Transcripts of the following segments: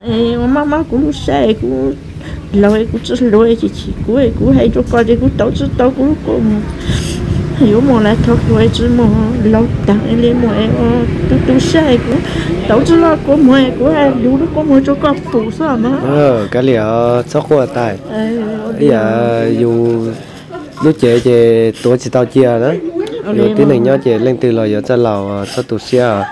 Ua maj maj kuv lub sab es kuv laus es kuv tsis hluas es chim chim kuv es kuv hais rau koj ces kuv tauv tsis tau kuv lub kua muag. Yuav mus lawm thov hluas es tsis mus laus taag li mus es ua tu tu sab es kuv tauv tsis tau kua muag es kuv hais lus lub kua muag rau koj pum xwb mas. Kav liam, txhob quaj tas. Ib yam yus lub cev ces tuav tsis tau cia na. Yus tib neeg nyob ces leej twg los yuav txawj laus, txhob tu siab os.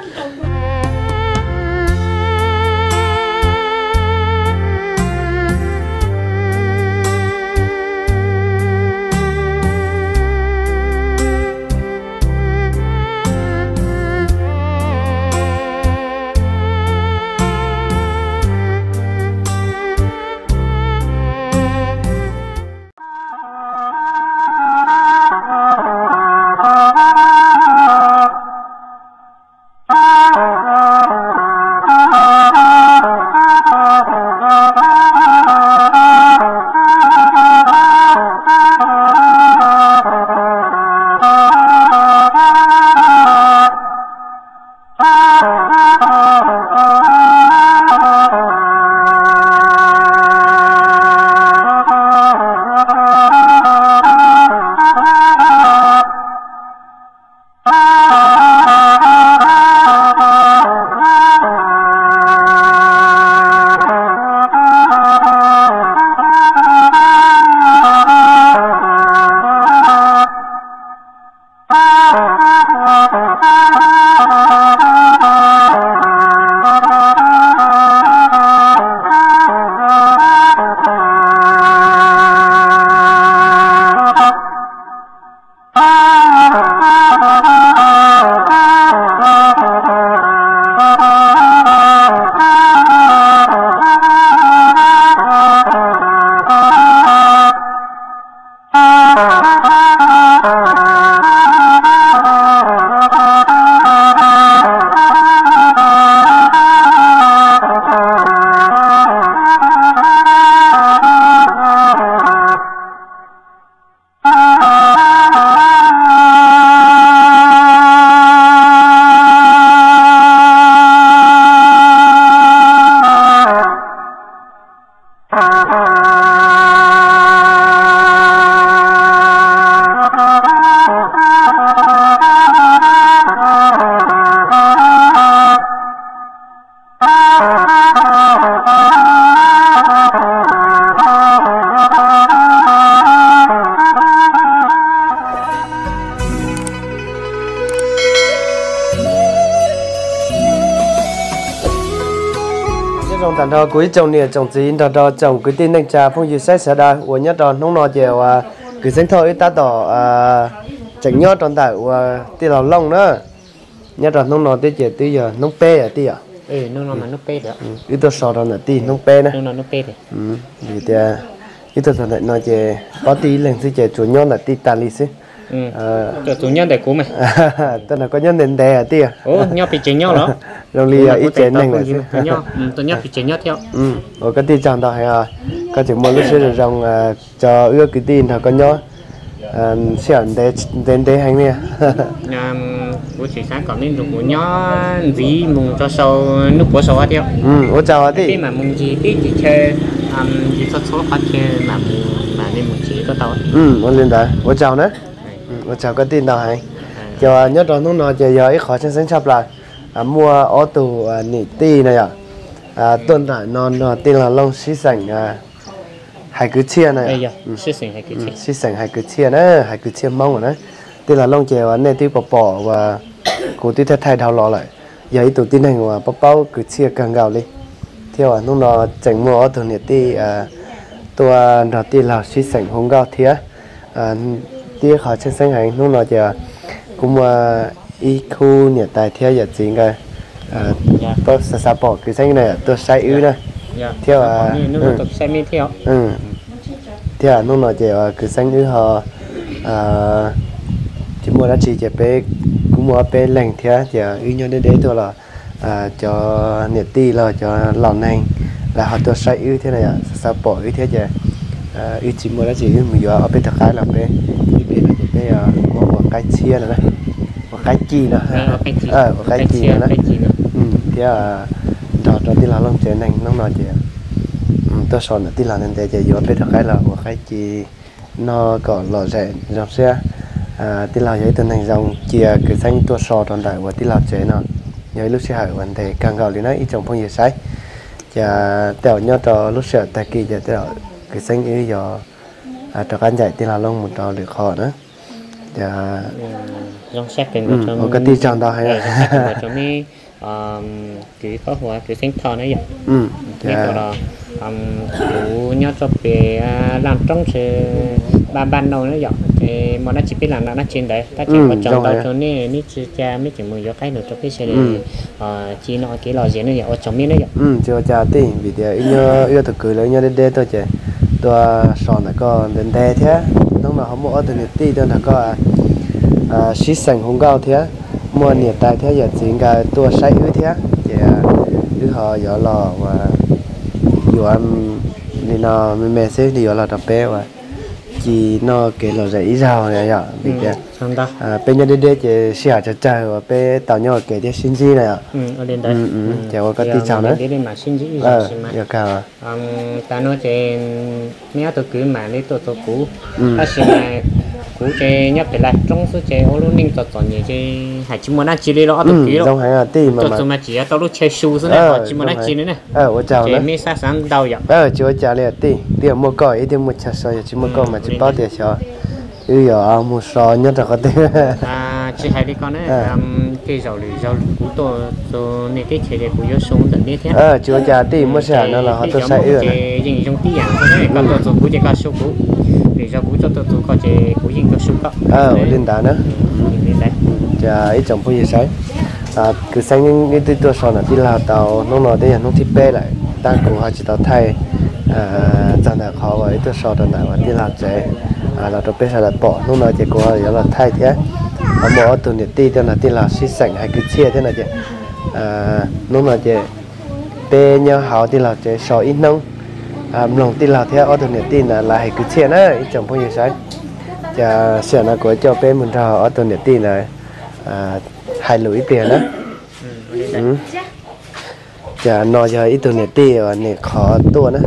Nyob zoo tag nrho kuv ib tsoom niam tsoom txiv nrog rau tsoom kwv tij neej tsa phooj ywg saib sawv daws uas nyob rau hnub no ces uas kwv Xeeb Thoj wb tab tom tseem nyob rau ntawm uas tij laug Looj na. Nyob rau hnub no twb ces twb yog hnub peb tij yom. Wb tuaj so rau ntawm tij hnub peb na. Vim tias wb tuaj txog ntawm no ces ob tij ib leeg xwb ces tsuas nyob ntawm tij tas li xwb. Tuaj nrog koj nyob ntev ntev tij. Zoo li yog ib tsev neeg lawm xwb. Ua koj tij tsaug ntau heev os, koj tseem muaj lub siab zoo zoo tso wb kwv tij nrog koj nyob sij hawm ntev ntev heev li. Kuv tsis xav kom nej nrog kuv nyob ntxiv mus rau sau hnub puav sau thiab. Ua tsaug tij. Peb mam mus ncig teb ncig chaw, ncig txhua txhua qhov chaw mam mus, mam li mus tsev tuaj tau. Ua li ntawd ua tsaug na. Ua tsaug koj tij ntau heev. Ces nyob rau hnub no ces yog ib qhov tseem ceeb tshaj plaws, muaj ob tug niam tij no yom, tuaj ntawm no nrog tij laug Looj sib xeem hais kwv txhiaj na. Sib xeem hais kwv txhiaj na, hais kwv txhiaj Hmoob na. Tij laug Looj ces uas nej twb pom pom uas kuv twb thaij thaij dhau los lawm, yog ib tug tib neeg uas paub paub kwv txhiaj kawg nkaus li, thiab uas hnub no tseem muaj ob tug niam tij tuaj nrog tij laug sib xeem hu nkauj thiab. Tib qhov tseem ceeb heev hnub no ces kuv muaj ib khub niam tais thiab yawm txiv nkawd xav xav pom kwv Xeeb na tuaj saib wb na, thiab thiab hnub no ces kwv Xeeb wb ho tsis muaj dab tsi ces peb kuj muaj ob peb leeg thiab ces wb nyob deb deb tuaj los cov niam tij los cov laus neeg lawv ho tuaj saib wb thiab na yom, xav xav pom wb thiab ces wb tsis muaj dab tsi wb mus yuav ob peb tug qaib los peb ib pliag no ces peb muab ua qaib tshiab no, ua qaib ci no, ua qaib ci no na, thiab nrog rau tij laug Looj tsev neeg hnub no ces tuaj so ntawm tij laug ntev ntev ces yuav peb rov qab los ua qaib ci no kom lom zem zoo siab. Tij laug yog ib tug neeg zoo cia kwv xeeb tuaj so rau ntawm uas tij laug tsev no, yog ib lub sij hawm uas ntev kawg nkaus li na ib tsoom phooj ywg saib. Ces tej zaum nyob rau lub sij hawm tag kis ces tej zaum kwv xeeb wb yuav rov qab ncaim tij laug Looj mus rau lwm qhov na. Ces ua koj tij tsaug ntau heev. Kwv Pab Huav, kwv xeeb Thoj na yom. Neb tuaj los, kuv nyob rau pem Laj Roob tsev, Npaj Npaj Nauj na yom, ces muaj dab tsi peb lam noj dab tsi ntawd, tab sis ua tsaug ntau rau nej, nej tsis ca, nej tseem mus yuav qaib los rau peb sawv daws ci no kev lom zem na yom, ua tsaug nej na yom. Tsis ua cas tij, vim tias wb tus kwv lawv nyob deb deb tuaj ces tuaj so ntawm koj ntev ntev thiab, hnub no ho muaj ob tug niam tij tuaj nrog koj sib xeem hu nkauj thiab, muaj niam tais thiab yawm txiv nkawd tuaj saib wb thiab ces wb ho yuav los ua, yuav li no me me xwb, yuav los rau peb ua ci noj kev lom zem ib zaug na yom, vim tias peb nyob deb deb ces sij hawm tsawg tsawg uas peb tau nyob ua ke thiab sib ntsib na yom. Ces ua koj tij tsaug na. Yuav kawg. Tam no ces neb ob tug kwv mam li tuaj txog kuv, tab sis mas kuv ces nyob pem Laj Roob xwb ces ua lub neej txom txom nyem ces hais tsis muaj dab tsi li los ob tug kwv zoo heev tij, tuaj txog mas tsis yuav tau lub chaw su xwb na, tsis muaj dab tsi li na. Ua tsaug ces nej xav xav ntau yom. Tsis ua cas li tij, twb yog muaj koj ib thiaj muaj chaw so, yog tsis muaj koj mas tsis paub tias xyov wb yuav mus so nyob rau qhov twg. Tsis hais li ko na, tej zaum lwm zaug kuv tuaj txog nej teb chaws ces kuv yuav su ntawm neb thiab. Tsis ua cas tij, muaj sij hawm no los ho tuaj saib wb na. Yeej zoo tib yam, koj tuaj txog kuv ces koj su kuv, lwm zaug kuv tuaj txog koj ces kuv yeej tuaj su koj. Ua li ntawd na. Ces ib tsoom phooj ywg saib, kwv xeeb wb twb tuaj so ntawm tij laug tau hnub no twb yog hnub thib peb lawm, tab kuv ho tsis tau thaij txog ntawm qhov uas wb tuaj so rau ntawm uas tij laug tsev los rau peb sawv daws pom. Hnub no ces kuv ho yuav los thaij thiab. Ho muaj ob tug niam tij tuaj nrog tij laug sib xeem hais kwv txhiaj thiab no ces hnub no ces peb nyob hauv tij laug tsev so ib hnub, mloog tij laug thiab ob tug niam tij ntawd lawv hais kwv txhiaj na ib tsoom phooj ywg saib. Ces sij hawm no kuv coj peb mus nrog ob tug niam tij ntawd hais lus ib pliag na. Ces no yog ib tug niam tij uas nim qhov tuaj na,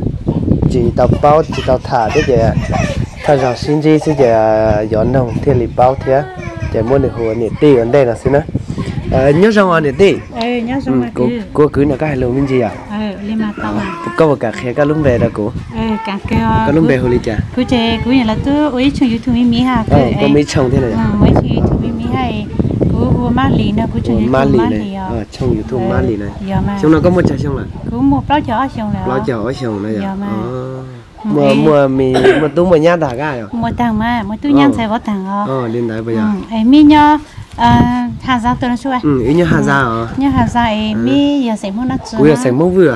tsis tau paub tsis tau tham thiab ces thawj zaug sib ntsib xwb ces yuav noog thiaj li paub thiab, ces muab nws hu ua niam tij ua ntej no xwb na. Nyob zoo os niam tij. Kuv ua kwv no koj hais lus me ntsis yom? Koj puas kam qhia koj lub npe rau kuv? Koj lub npe hu li cas? Koj muaj ib tshooj thiab na? Mab Lis na, tshooj YouTube Mab Lis na. Xyoo no koj muaj tsawg xyoo lawm? Plaub caug ob xyoos na yom. Muaj tub muaj nyab tag kab yom? Muaj tub nyab ntxhais vov taag os. Li ntawd puas yog? Mib nyob Haj Zaj tuaj no sua. Wb nyob Haj Zaj os. Nyob Haj Zaj es mib yog xeem Hmoob Nab Tsi? Kuv yog xeem Hmoob Vwj.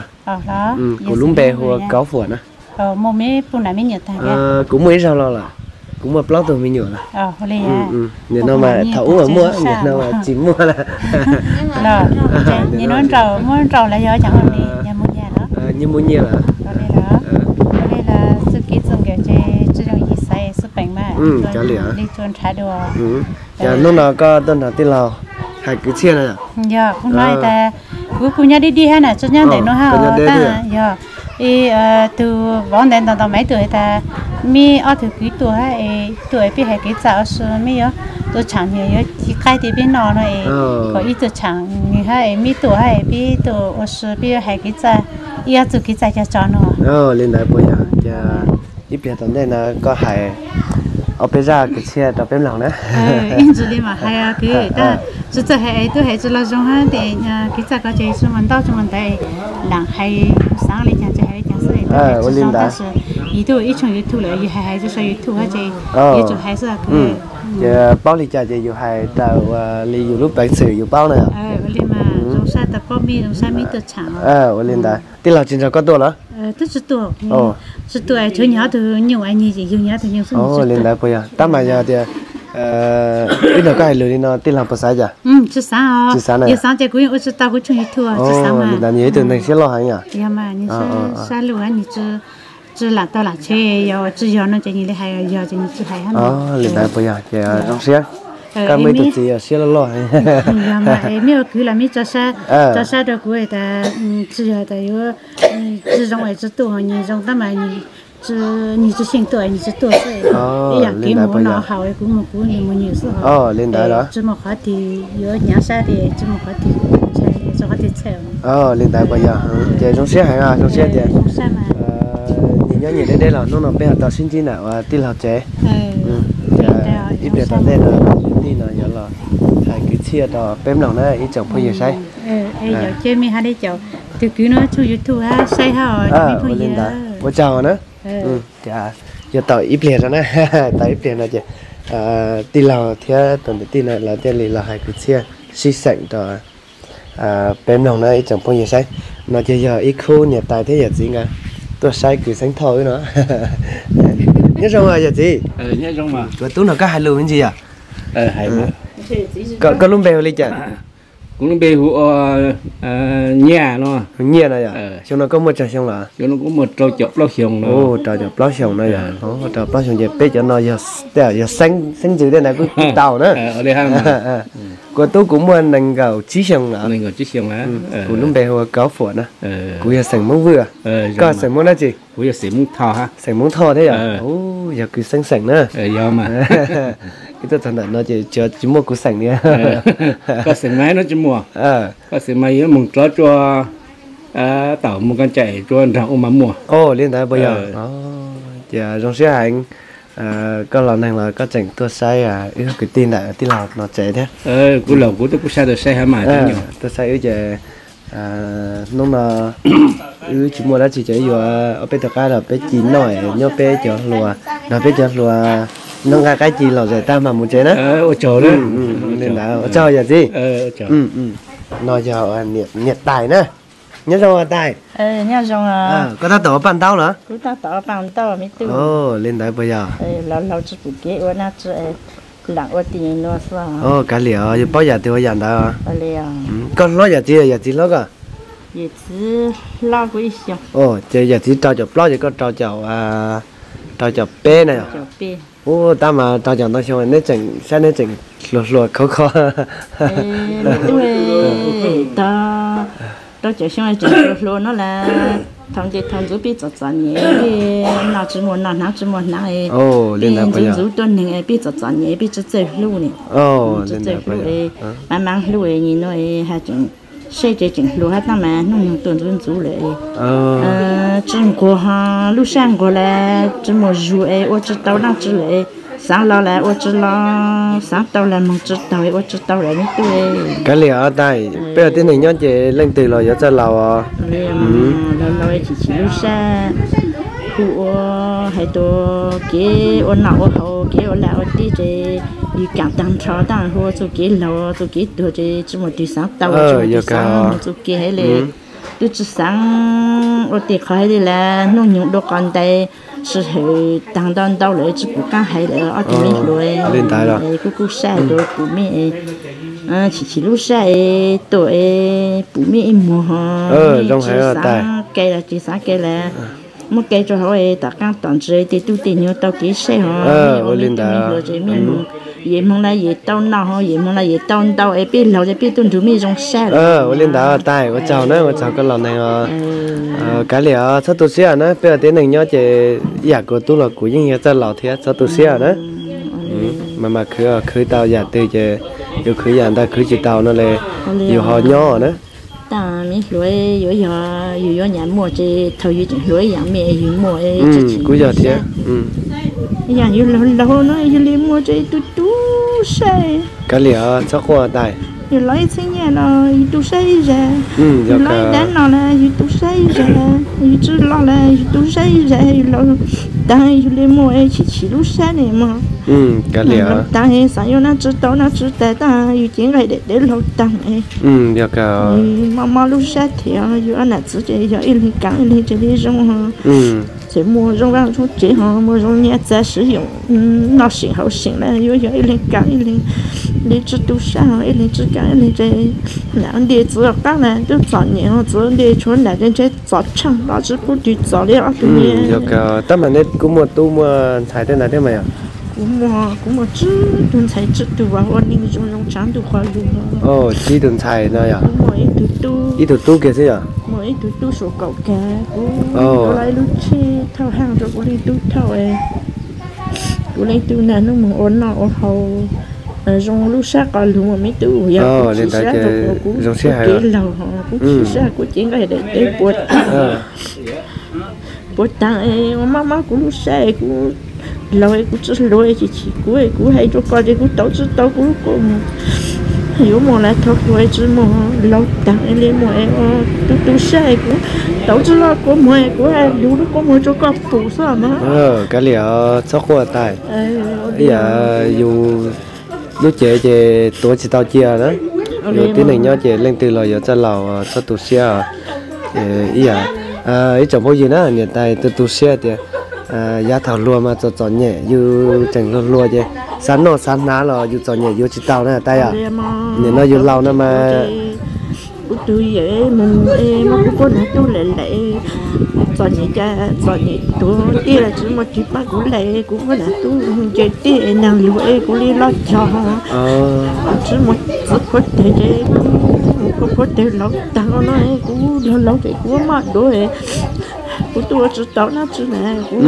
Kuv lub npe hu ua Kauv Fuam na. Muaj mib pug nam mib nyuam tag kab? Kuv muaj ib zaug los lawm, kuv muaj plaub tug me nyuam lawm. Nim no mas thaum ub mas muaj, nim no mas tsis muaj lawm. Muab nrau lawv yog cov nyias mus nyias lawm. Nyias mus nyias lawm. Li txuj kev txuj nkawm ces tsis zoo yim xaiv xwb peem mas cov li li tsuas nrhav dua. Ces hnub no koj tuaj nrog tij laug hais kwv txhiaj na? Yog kuv hnov tas kuv kuj nyob dib dib hab na, tsis nyob ntawm no hab os, tab yog ib tug vauv ntawd ntaus ntaus mas ib tug tas mib ob tug kwv tuaj hab es tuaj es peb hais kev txaj ua si, mib yuav tuaj tshaam nws yuav ci qaib rau peb noj no es kom ib tug tshaam nws hab es mib tuaj hab es peb tuaj ua si, peb yuav hais kev txaj, ib ob txuj kev txaj cog tso no. Li ntawd puas yog? Ib pliag tom ntej no koj hais ob peb zaj kwv txhiaj rau peb mloog na. Ib ntsis li mam hais kwv, tab tsis txawj hais es twb hais tsis los zoo hab tes kev txaj ko ces tsis muaj ntaub tsis muaj ntawv, lam hais xaav li cas ces hais li cas xwb, tab sis yus tuaj ib tshooj YouTube lawm yus hais hais tso YouTube hab ces yuav tsum hais xwb. Ces paub li cas ces yus hais raws ua li yus lub peev xwm yus paub na. Ua li mas zoo sab tau paub mib zoo sab mib tuaj tshaam. Ua li ntawd tij laug tsis nrog koj tuaj los? Twb tsis tuaj, tsis tuaj, tsuas nyob tug nyuj a nyi ces yug nyob tug nyuj xwb. Li ntawd puas yog? Tab mas yog tias wb nrog koj hais lus li no tij laug puas xav cas? Tsis xav os. Tsis xav na? Yog xav ces kuv yeej ua tsis tau kuv tshooj YouTube, tsis xav mas. Li ntawd nws yog ib tug neeg siab loj heev yom? Yog mas nws siab lug, nws tsis lam tau lam tshev, yog tsis yog no ces nws li hais, yog ces nws tsis hais hab. Li ntawd puas yog? Ces zoo siab. Koj muaj ib tug txiv yog siab loj loj. Yog mas, meb ua kwv los meb tso sab, tso sab rau kuv tas, tsis yog tas yuav tsis zoo es tsis tuaj, ho nyias zoo tab mas nyias tsis xyeej tuaj nyias tsis tuaj xwb. Ib yam kev mus no haus kuv mus kuv, nws mus nws xwb. Li ntawd los tsis muaj qhov twg yuav hnyav sab tias tsis muaj qhov twg ntshai, tsis muaj qhov twg txhawj. Li ntawd puas yog? Ces zoo siab heev, zoo siab tias nyias nyob nyias deb deb los hnub no peb ho tau sib ntsib ntawm ua tij laug tsev. Ib pliag tom ntej no kwv tij no yuav los hais kwv txhiaj rau peb mloog na ib tsoom phooj ywg saib. Tus kwv no tshooj YouTube hab saib hab. Ua tsaug na. Yuav tau ib pliag no na, tau ib pliag no ces tij laug thiab tus niam tij no lawv thiaj li los hais kwv txhiaj sib xeem rau peb mloog na ib tsoom phooj ywg saib. No ces yog ib khub niam tais thiab yawm txiv nkawd tuaj saib kwv Xeeb Thoj wb no. Nyob zoo yawm txiv. Kuv tub nrog koj hais lus me ntsis yom. Koj lub npe hu li cas? Kuv lub npe hu ua Nyiaj no. Nyiaj no yom. Xyoo no koj muaj tsawg xyoo lawm? Kuv muaj rau caum plaub xyoo no. Rau caum plaub xyoo no yom. Rau plaub xyoo ces peb cov no yog xeeb ntxwv tej ntawd kuj tau na. Kuv tub kuv muaj nees nkaum tsib xyoo lawm. Kuv lub npe hu ua Kauv Fuam na. Kuv yog xeem Hmoob Vwj. Koj xeem Hmoob dab tsi? Xeem Hmoob Thoj thiab yom. Yog kwv Xeeb xeem na. Ib tuaj txog ntawm no ces tsis muaj kuv xeem li. Koj xeem mas no tsis muaj. Koj xeem mas yuav moog rov tsua tau mus koj cai tsua nrog ua mas muaj. Li ntawd puas yog? Ces zoo siab heev, koj los neeg los koj tseem tuaj saib wb kwv tij ntawm tij laug no tsev thiab. Kuv laus kuv twb kuj saib tau saib hab mas. Tuaj saib wb ces hnub no wb tsis muaj dab tsi ces wb yuav ob peb tug qaib los peb ci noj nyob peb cov hluas, nrog peb cov hluas noj nqaij qaib ci lom zem tag mas mus tsev na. Ua tsaug na. Li ntawd ua tsaug yawm txiv. No yog niam tais na. Nyob zoo tais. Koj tab tom ua paj ntaub los? Li ntawd puas yog? Kav liam, yus paub yam twg ua yam ntawd. Koj hlob yam txiv, yam txiv hlob koj? Ces yam txiv rau caum plaub ces koj rau caum peb na yom? Ub, tab mas rau caum ntau xyoo neb tseem saib neb tseem hluas hluas khov kho. Rau caum xyoo tseem hluas hluas no las, thaum nce thaum ntxov peb txom txom nyem, peb noj tsis muaj noj, hnav tsis muaj hnav, peb ntxub ntxub tuab neeg, peb txom txom nyem, peb tsis txawj hlub ne. Tsis txawj hlub, maj mam hlub, nim no hais tseem seb tseem hluas hab tab mas hnub nyoog tuaj ntxub ntxub lawm. Tsis nquag, lub sab nquag las tsis muaj zug es ua tsis tau dab tsi lawm. Xaav los las ua tsis los, xaav tau las moog tsis taug ua tsis tau lawm ne tub. Kav liam os tais, peb ua tib neeg nyob ces leej twg los yuav txawj laus os. Laus laus chim chim lub sab, hu ua hais tias kev ua noj ua haus, kev ua laj ua teb ces yus kaam taag nrho, tab hu ua txuj kev laug txuj kev tuag ces tsis muaj twg xaav tau, tsis muaj twg xaav moog txuj kev hab le. Twb tsis xaav ua tej qhov hab le las hnub nyoog dua qhov ntawd, sij hawm taag ntau ntau lawm tsis pum qaab hais lawm ob tug me hluas. Kuj kub sab rua pum mej, chim chim lub sab es tuaj es pum mej ib muag, tsis xaav ke los tsis xaav ke las muab ke rua hauv es tom qaab tom ntsis tej tub tej nyuag tau kev saib hov. Ua li ntawd, mej moog, yim moog las yim tau noj hov, yim moog las yim tau ntau es peb laug ces peb tub nrug mej zoo sab. Ua li ntawd tais, ua tsaug na, ua tsaug koj los neeg os. Kav liam os, txhob tu siab na, peb ua tib neeg nyob ces ib yam kuv tub los kuv yeej yog txawj laus thiab, txhob tu siab na. Mas mas khwv, khwv tau yam twg ces yus khwv yam ntawd, khwv tsis tau no le yus ho nyob na. Tais, me hluas, yuav yog yus yuav nyam muaj ces thaum yus tseem hluas ib yam mej yus muaj. Kuj yog thiab. Yam yus laug laug no yus li muaj ces tu tu saib. Kav liam os, txhob quaj tais. Yus los ib txhiab nyiaj no yus tu saib ib zag. Yus los ib dab no las yus tu saib ib zag. Yus tsis los las yus tu saib ib zag, yus laug taag yus li muaj chim chim lub sab ne mog. Kav liam os, taag xaav yuav dab tsi tau dab tsi tas, tab yus cev nqaij daim tawv laug taag. Yog kawg, mob mob lub sab thiab, yus ob nam txiv ces yog ib leeg kaam ib leeg ces li zoo. Txawm muaj zoo vaj zoo tsev ho muaj zoo nyiaj txiag siv yoos noj seem haus seem las yuav yog ib leeg kaam ib leeg li tsis tu sab ho ib leeg tsis kaam ib leeg ces nam ntiag txiv qaab las twb txom nyem ho txiv ntiag tshuav nam ces ntshe txom tshaaj los tsis pub twg txom li ob tug nyiag. Yog kawg, tab mas neb kuj muaj tub muaj ntxhais tej ntawd thiab mas yog? Kuv muaj, kuv muaj tsib tug ntxhais tsib tug uas ua neej zoo zoo tshaj ntug qhov lug. Tsib tug ntxhais no yog? Kuv muaj ib tug tub, ib tug tub kiag xwb yog? Muaj ib tug tub suav kaum kag. Kuv ua lub tsheb thauj haj rau kuv leej tub thauj. Kuv leej tub nag hnub moog ua noj ua haus zoo lub sab qhov lug mas me tub, yog kuv tsis sab rau kuv, kuv kev laug, kuv tsis sab, kuv cev nqaij daim teb puas taag, puas taag es ua mob mob kuv lub sab, kuv laug kuv tsi hluas, chim chim kuv, kuv hais rau koj tias kuv tau tsi tau kuv lub kua muag, yuav muag lawm thaum hluas tsi muag, laug taag li muag es ua tu tu siab, kuv tau tsi tau kua muag, kuv hais lug lub kua muag rau koj pum xwb mas. Kav liam, txhob quaj tais. Ib yam yus lub cev ces tuav tsis tau cia na. Yus tib neeg nyob ces leej twg los yuav txawj laug, txhob tu siab. Ib yam, ib tsoom phooj ywg na, niam tais tu tu siab tias yav thaum hluas mas txom txom nyem, yus tseem hluas hluas ces xav noj xav hnav los yus txom nyem yuav tsis tau na tais yom. Nim no yus laus no mas kuv tus yawm mus muab kuv poj niam tub lawm lawm, txom nyem cas txom nyem tuag tiag, tsis muaj twg pab kuv lawm, kuv poj niam tub nce tij es neeg luag es kuv li loj cog, tsis muaj txiv phuav tawg ces kuv phuav tawg laus tag no, kuv laug laug ces kuv maj duav, kuv tuaj ua tsis tau dab tsi na, kuv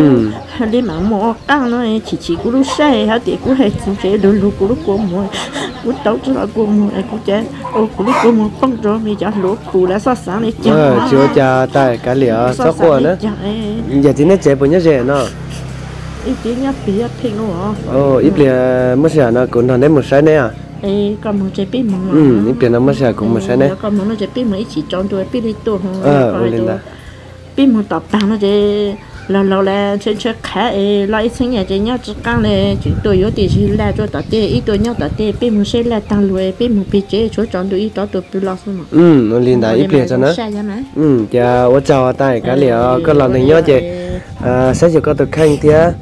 li mam mus ua qaab no, chim chim kuv lub sab hab tias kuv hais txug ces lug lug kuv lub kua muag, kuv tau tsi tau kua muag, kuv cas ua kuv lub kua muag poob rau me cov hluas pum lawv xoj xaav li cas. Tsis ua cas tais, kav liam, txhob quaj na. Yawm txiv neb tsev puas nyob ze no? Ib pliag muaj sij hawm no kuv nrog neb mus saib neb. Ib pliag no muaj sij hawm kuv mus saib neb. Peb mus tom taag no ces laug laug lawm ntshe ntshe qhav es loj ib txheeb nyaj ces nyob tsis qaab li, tseem tuaj yuav tim zig laj rua tom tej, ib tuaj nyob tom tej, peb mus saib laj taag lug peb mus peg tsev, tshuav tsaus ntuj ib tsob tuaj pw los xwb. Ua li ntawd ib pliag tso na. Ces ua tsaug tais, kav liam, koj los neeg nyob ces saib xyuas koj tus kheej thiab,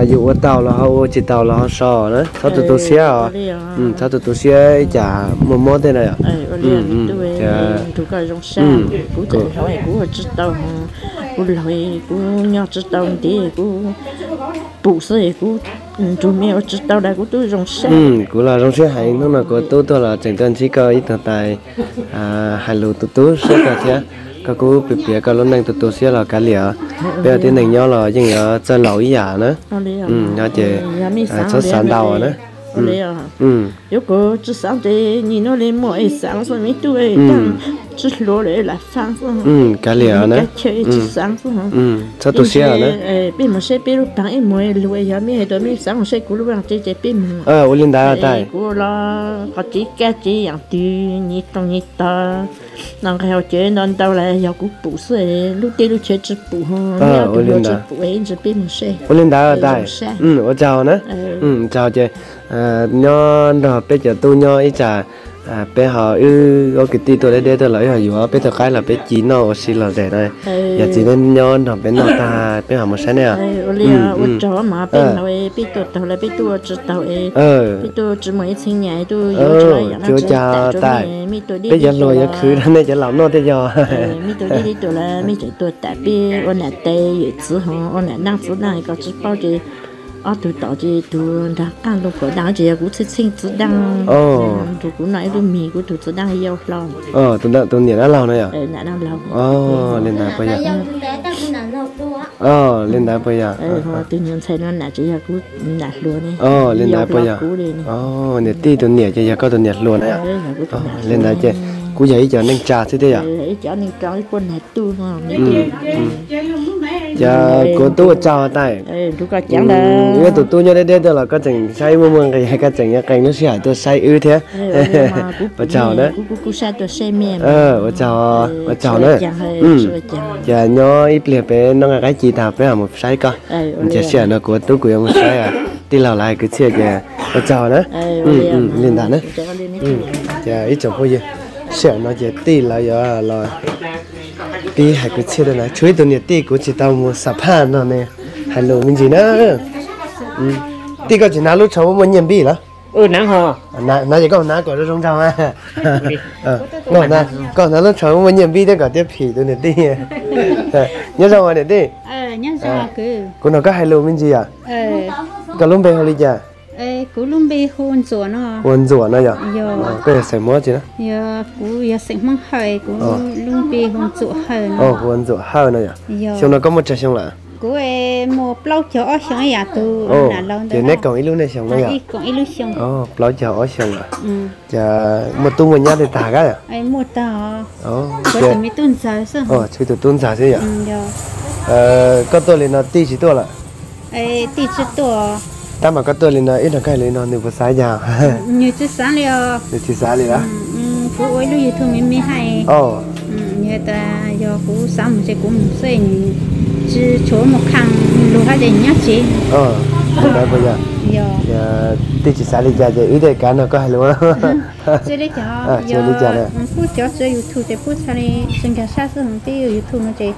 yus ua tau los ho ua, tsis tau los ho so na, txhob tu tu siab os. Txhob tu tu siab ib cas muaj mob tej na yom. Kuv tseem laug kuv ua tsis tau, kuv laug kuv nyob tsis tau ntev, kuv pum xwb kuv nrug me ua tsis tau lawm, kuv tub zoo siab. Kuv los zoo siab heev, hnub no kuv tub tuaj los tseem tuaj ntsib koj ib tug tais, hais lus tu tu siab koj thiab, koj kuj piav piav koj lub neej tu tu siab los kav liam. Peb ua tib neeg nyob los yeej yuav txawj laus ib yam na. Nyob ces txhob xav ntau na. Yuav kuv tsis xaav ces nim no li muaj es xaav xwb, me tub tsis hluas lawm lam xaav xwb. Kav liam na. Tsis xaav xwb. Txhob tu siab na. Peb mus saib peb lub paag ib muag lug, yog mej hais tias mej xaav mus saib kuv lub vaj tse ces peb mus. Ua li ntawd tais. Kuv los qhov tsev kab tsev yaam twg nyiv toog nyiv tog, no nqe hauv cev ntau ntau lawm yog kuv pum xwb, lub teb lub chaw tsis pum, tsis pum ib ntsis peb mus saib. Ua li ntawd tais. Ua tsaug na. Tsaug ces nyob nrog peb cov tub nyob ib tsam, peb ho wb ob kwv tij tuaj deb deb tuaj los wb ho yuav peb tug qaib los peb ci noj ua si los zem na. Yog txiv neb nyob nrog peb noj tag peb ho mus saib neb os. Ua li ua tsaug mas peb, peb tuaj taug lawm peb tuaj ua tsis taug, peb tuaj tsis muaj ib txheeb nyaj tuaj yuav tsis tau yam dab tsi tas rau nej, mej tuaj dib peb cov hluas yuav khwv rau nej cov laus noj thiaj yog. Mej tuaj dib ib tuaj lawm mej tseem tuaj tas peb ua nam tais yawm txiv ho ua nam daaj txiv daaj, koj tsis paub ces ob tug tom ces tug nrag qaaj ntoo kaum daag ces yog kuv txheej txheej txiv daaj, nrug kuv noj ib lub mis, kuv tug txiv daaj yau hlo. Tus niam dab laug no yog? Li ntawd puas yog? Li ntawd puas yog? Tus niam ntxhais no nam tseem yog kuv nam hluas ne. Li ntawd puas yog? Niam tij tus niam ces yog koj tus niam hluas na yom? Li ntawd ces kuj yog ib cov neej tsa xwb thiab yom? Ces kuv tub ua tsaug tais. Wb tus tub nyob deb deb tuaj los koj tseem saib muaj muaj nqis, koj tseem yuav qee lub sij hawm tuaj saib wb thiab. Ua tsaug na. Ua tsaug, ua tsaug na. Ces nyob ib pliag peb noj nqaij qaib ci tag peb ho mus saib koj. Ces sij hawm no kuv tub kuv yuav mus saib tij laug lawv hais kwv txhiaj ces ua tsaug na. Li ntawd na. Ces ib tsoom phooj ywg, sij hawm no ces tij lawv yuav los pib hais kwv txhiaj na, tshuav ib tug niam tij kuv tsis tau mus xam phaj no ne, hais lus me ntsis na. Tij koj tsis hnav lub tsho muaj muaj nyiaj npib los? Hnav ces koj hnav kom zoo zoo nraug. Koj hnav lub tsho muaj muaj nyiaj npib thiab kom thiaj phim tus niam tij. Nyob zoo niam tij. Kuv nrog koj hais lus me ntsis yom. Koj lub npe hu li cas? Kuv lub npe hu Ntxuam no. Hu ua Ntxuam no yog? Koj yog xeem Hmoob tsi na? Yog, kuv yog xeem Hmoob Hawj, kuv lub npe hu Ntxuam Hawj no. Hu ua Ntxuam Hawj no yog? Xyoo no koj muaj tsawg xyoo lawm? Kuv muaj plaub caug ob xyoo ib yam tus nam laus ntawd. Ces neb koom ib lub nej xyoo no yog? Koom ib lub xyoo. Plaub caug ob xyoo lawm. Ces muaj tub muaj nyab li tag kab yom? Muaj tag. Tshuav tus me tub ntxawg xwb. Tshuav tus tub ntxawg xwb yom? Koj tuaj li no tij tsis tuaj lawm? Tij tsis tuaj. Tab mas koj tuaj li no ib nrog koj hais li no nws puas xav li cas? Nws tsis xav li os. Nws tsis xav li lawm. Kuv ua ib lub YouTube me me hais. Nws tas yog kuv xav mus ces kuv mus xwb, nws tsis tshuav mus qhia lus hab ces nyob tsev. Puas yog? Tij tsis xav li cas ces wb tej kav no koj hais lus. Tsis li cas, yog kuj cov tswv YouTube ces kuj txhaj li tsis nkag sab xwb, peb YouTube no ces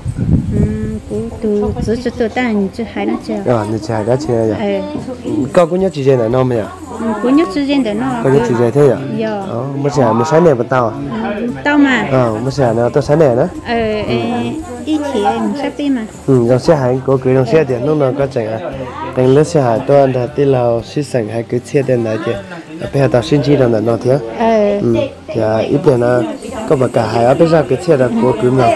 kuv tus txwv tsis tuaj tab nws tsis hais dab tsi. Nws tsis hais dab tsi. Koj kuj nyob tsis ze ntawm no mas yom? Kuv nyob tsis ze ntawm no. Koj nyob tsis ze thiab yom? Muaj sij hawm mus saib nej puas tau? Tau mas. Muaj sij hawm no tuaj saib nej na. Ib chim mus saib peb mas. Zoo siab heev, kuv kuj zoo siab tias hnub no koj tseem qee lub sij hawm tuaj nrog tij laug sib xeem hais kwv txhiaj tej ntawd ces peb ho tau sib ntsib rau ntawm no thiab. Ces ib pliag no koj puas kam hais ob peb zaj kwv txhiaj rau kuv kwv mloog?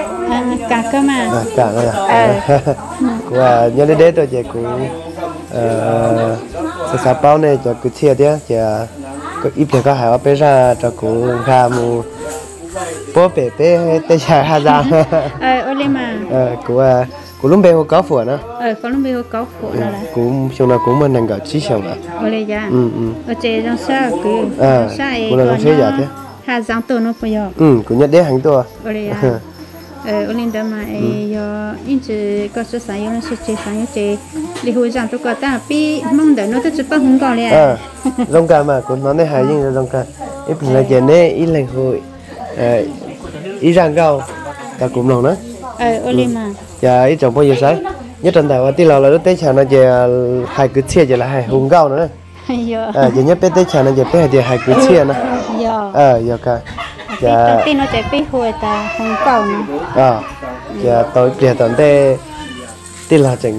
Kuv nyob deb deb tuaj ces kuv xav xav paub nej cov kwv txhiaj thiab ces ib pliag koj hais ob peb zaj rau kuv nkag mus puab pem peb teb chaws Haj Zaj. Kuv lub npe hu Kaub Fuam na. Kuv xyoo no kuv muaj nees nkaum tsib xyoos lawm. Kuv los zoo siab yam thiab. Kuv nyob deb heev tuaj. Ua li ntawd mas yog ib ntsis koj tsis xav yuav los sis tsis xav yuav ces li hu zaj rau koj tab pib Hmoob ntawm no twb tsis paub hu nkauj li. Zoo kawg mas kuv hnov nej hais yeej zoo kawg. Ib pliag no ces neb ib leeg hu ib zaj nkauj rau kuv mloog na. Ces ib tsoom phooj ywg saib, nyob rau ntawm ua tij laug lawv lub teb chaws no ces hais kwv txhiaj ces lawv hais hu nkauj no na. Ces nyob peb teb chaws no ces peb hais tias hais kwv txhiaj na. Yog kawg. Ces tau ib pliag tom ntej tij laug tseem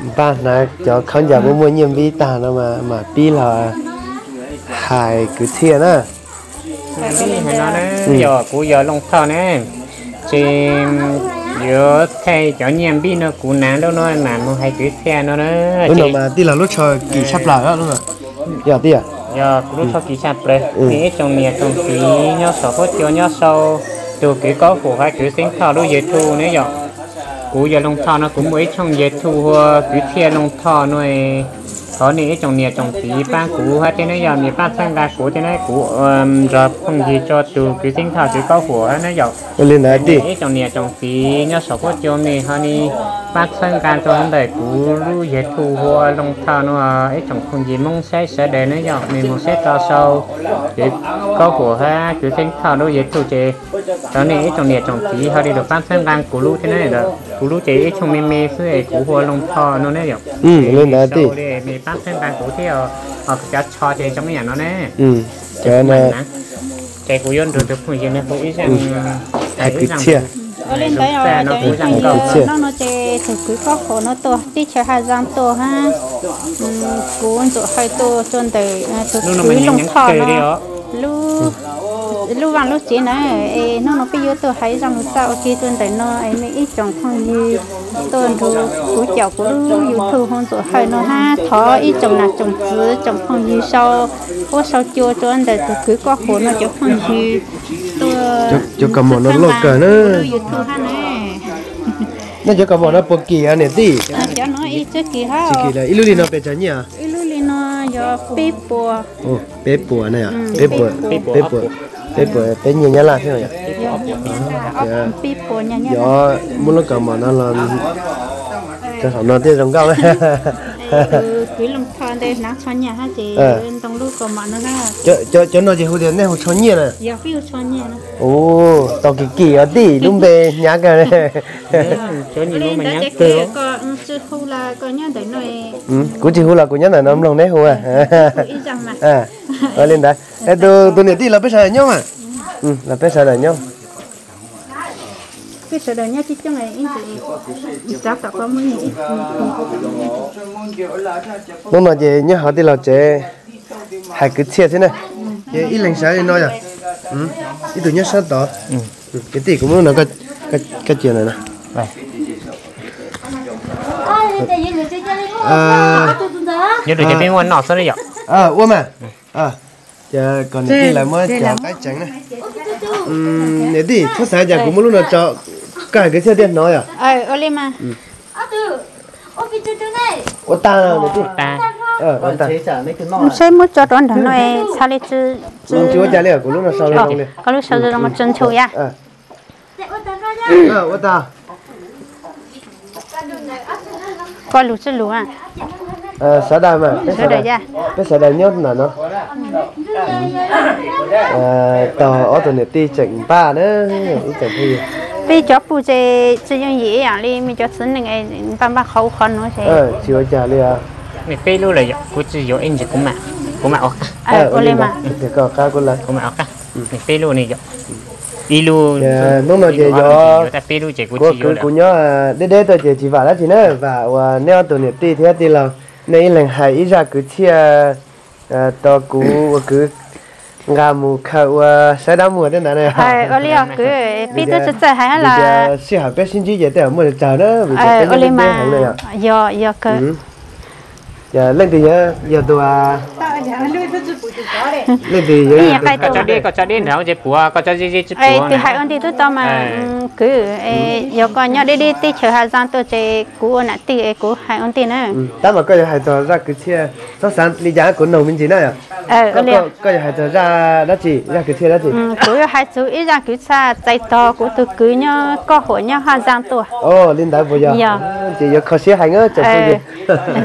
npaj hnav cov khaub ncaws muaj muaj nyiaj npib tag no mas pib los hais kwv txhiaj na. Yog kuv yog Looj Thoj ne, ces yuav thaij cov nyiaj npib no kuv hnav lub no mam mus hais kwv txhiaj no na. Lub no mas tij laug lub tsho kim tshaj plaws. Yog tij, yog kuv lub tsho kim tshaj plaws. Nej ib tsoom niam tsoom txiv nyob saum huab cua nyob sau tus kwv Kaub Fuam hab kwv Xeeb Thoj lub YouTube ne yom. Kuv yog Looj Thoj no kuv muaj ib tshooj YouTube hu ua Kwv Txhiaj Looj Thoj no. Thov nej ib tsoom niam tsoom txiv pab kuv hab thiab ne yom, nej pab txhawb nqa kuv thiab ne, kuv nrog phooj ywg tso tus kwv Xeeb Thoj kwv Kaub Fuam hab ne yom. Ib tsoom niam tsoom txiv nyob saum huab cua mej ho nej pab txhawb nqa rau ntawm kuv lub YouTube hu ua Looj Thoj no, ib tsoom phooj ywg Hmoob saib sawv daws ne yom, mej mus saib tau sau kwv Kaub Fuam hab kwv Xeeb Thoj lub YouTube ces thov nej ib tsoom niam tsoom txiv ho li lug pab txhawb nqa kuv lub thiab ne. Kuv lub ces ib tshooj me me xwb es kuv hu ua Looj Thoj no ne yom. Li ntawd tij, mej pab txhawb nqa kuv thiab, ho kuv cov tsho ces zoo ib yam no ne. Ces kuv yuav nrug tus phooj ywg no hu ib zaj hais kwv txhiaj. Ua li ntawd, hnub no ces tus kwv Kaub Fuam no tuaj teb chaws Haj Zaj tuaj hab, kuv Ntxuam Hawj tuaj rua ntawm tus kwv Looj Thoj no lub vaj lub tsev na. Es hnub no peb yuav tuaj hais zaj lug txaj ua ke rua ntawm no es mej ib tsoom phooj ywg tuaj nrug kuv caum kuv lub YouTube hu Ntxuam Hawj no hab, thov ib tsoom nam tsoom txiv tsoom phooj ywg sau huab sau cua rua ntawm tus kwv Kaub Fuam no cov phooj ywg tuaj, cov kaus mom no loj kawg na. YouTube hab na. Nej cov kaus mom no puas kim niam tij? Cov no ib txwm kim hab. Ib lub li no pes tsawg nyiaj? Ib lub li no yog peb puas. Peb puas na, peb puas, peb puas peb nyiaj Nyab Laj thiab yom. Yog muab lub kaus mom no los rau saum no thiaj zoo nkauj. Kwv Looj Thoj ntawd hnav tsho nyiaj hab ces ntoo lub kaus mom no. Cov no ces hu tias nej hu tsho nyiaj na. Ua tau kim kim os tij, lub npe hnyav kawg. Kuv tsis hu los kuv nyob ntawm no mloog neb hu. Ua li ntawd, tus niam tij los peb sawv daws nyob mas. Los peb sawv daws nyob. Peb sawv daws nyob coob coob ib ntsis, rov tom ko muaj ib hnub no ces nyob hauv tij laug tsev hais kwv txhiaj xwb na. Ces ib leeg sawv li no yog ib tug nyob sab tod. Kwv tij, kuv muab lub no koj cia ntawm no. Ua mas, ces kom niam tij lawv muab cov qaib tseev na. Niam tij, txhob xav cas kuv muab lub no tso, koj hais kwv txhiaj thiaj hnov yom. Ua tag niam tij. Seb muab tso rau nram no txhaj li tsi. Tsis ua cas li, kuv lub no sau zoo li. Koj lub sau zoo tsis nchu yam. Ua tag. Koj lus tsis lus. Sawv daws mas, peb sawv daws nyob ntawm no. Tog ob tug niam tij tseem npaj na, ib tsoom phooj ywg. Peb cov puj ces tsis yooj yim ib yam li mej cov txiv neej npaj npaj qhov ub qhov no ces. Tsis ua cas li. Nws peb lub lawm yom, kuv tsis yuav ib ntsis kuv mam, kuv mam ua qab. Ua li mas. Kuv mam ua qab. Nws peb lub ne yom. Ib lub, hnub no ces yog peb lub ces kuv tsis yuav, kuv nyob deb deb tuaj ces tsis vam dab tsi na, vam uas neb ob tug niam tij thiab tij laug, nej ib leeg hais ib zaj kwv txhiaj rau kuv ua kwv nqa mus khaws ua saib dab muag tej ntawd na. Ua li os kwv, peb twb tsis txawj hais los. Sij hawm peb sib ntsib ces tej zaum muaj tsawg na, vim tias peb nyob deb deb heev na yom. Yog, yog kawg. Ces leej twg yog tus, leej twg yog tus, koj tso deb nrad ces puav, koj tso ze ze tsis puav. Tus hais ua ntej twb tau mas kwv, yog koj nyob deb deb teb chaws Haj Zaaj tuaj ces kuv ua nam tij es kuv hais ua ntej na. Tab mas koj yuav hais txog zaj kwv txhiaj, txhob xav li cas kuv noog me ntsis na yom. Koj yuav hais txog zaj dab tsi, zaj kwv txhiaj dab tsi? Kuv yuav hais txog ib zaj kwv txhiaj txais tos kuv tus kwv nyob Koj Huam nyob Haj Zaaj tuaj. Li ntawd puas yog? Ces yuav kho siab heev tsoom phooj ywg.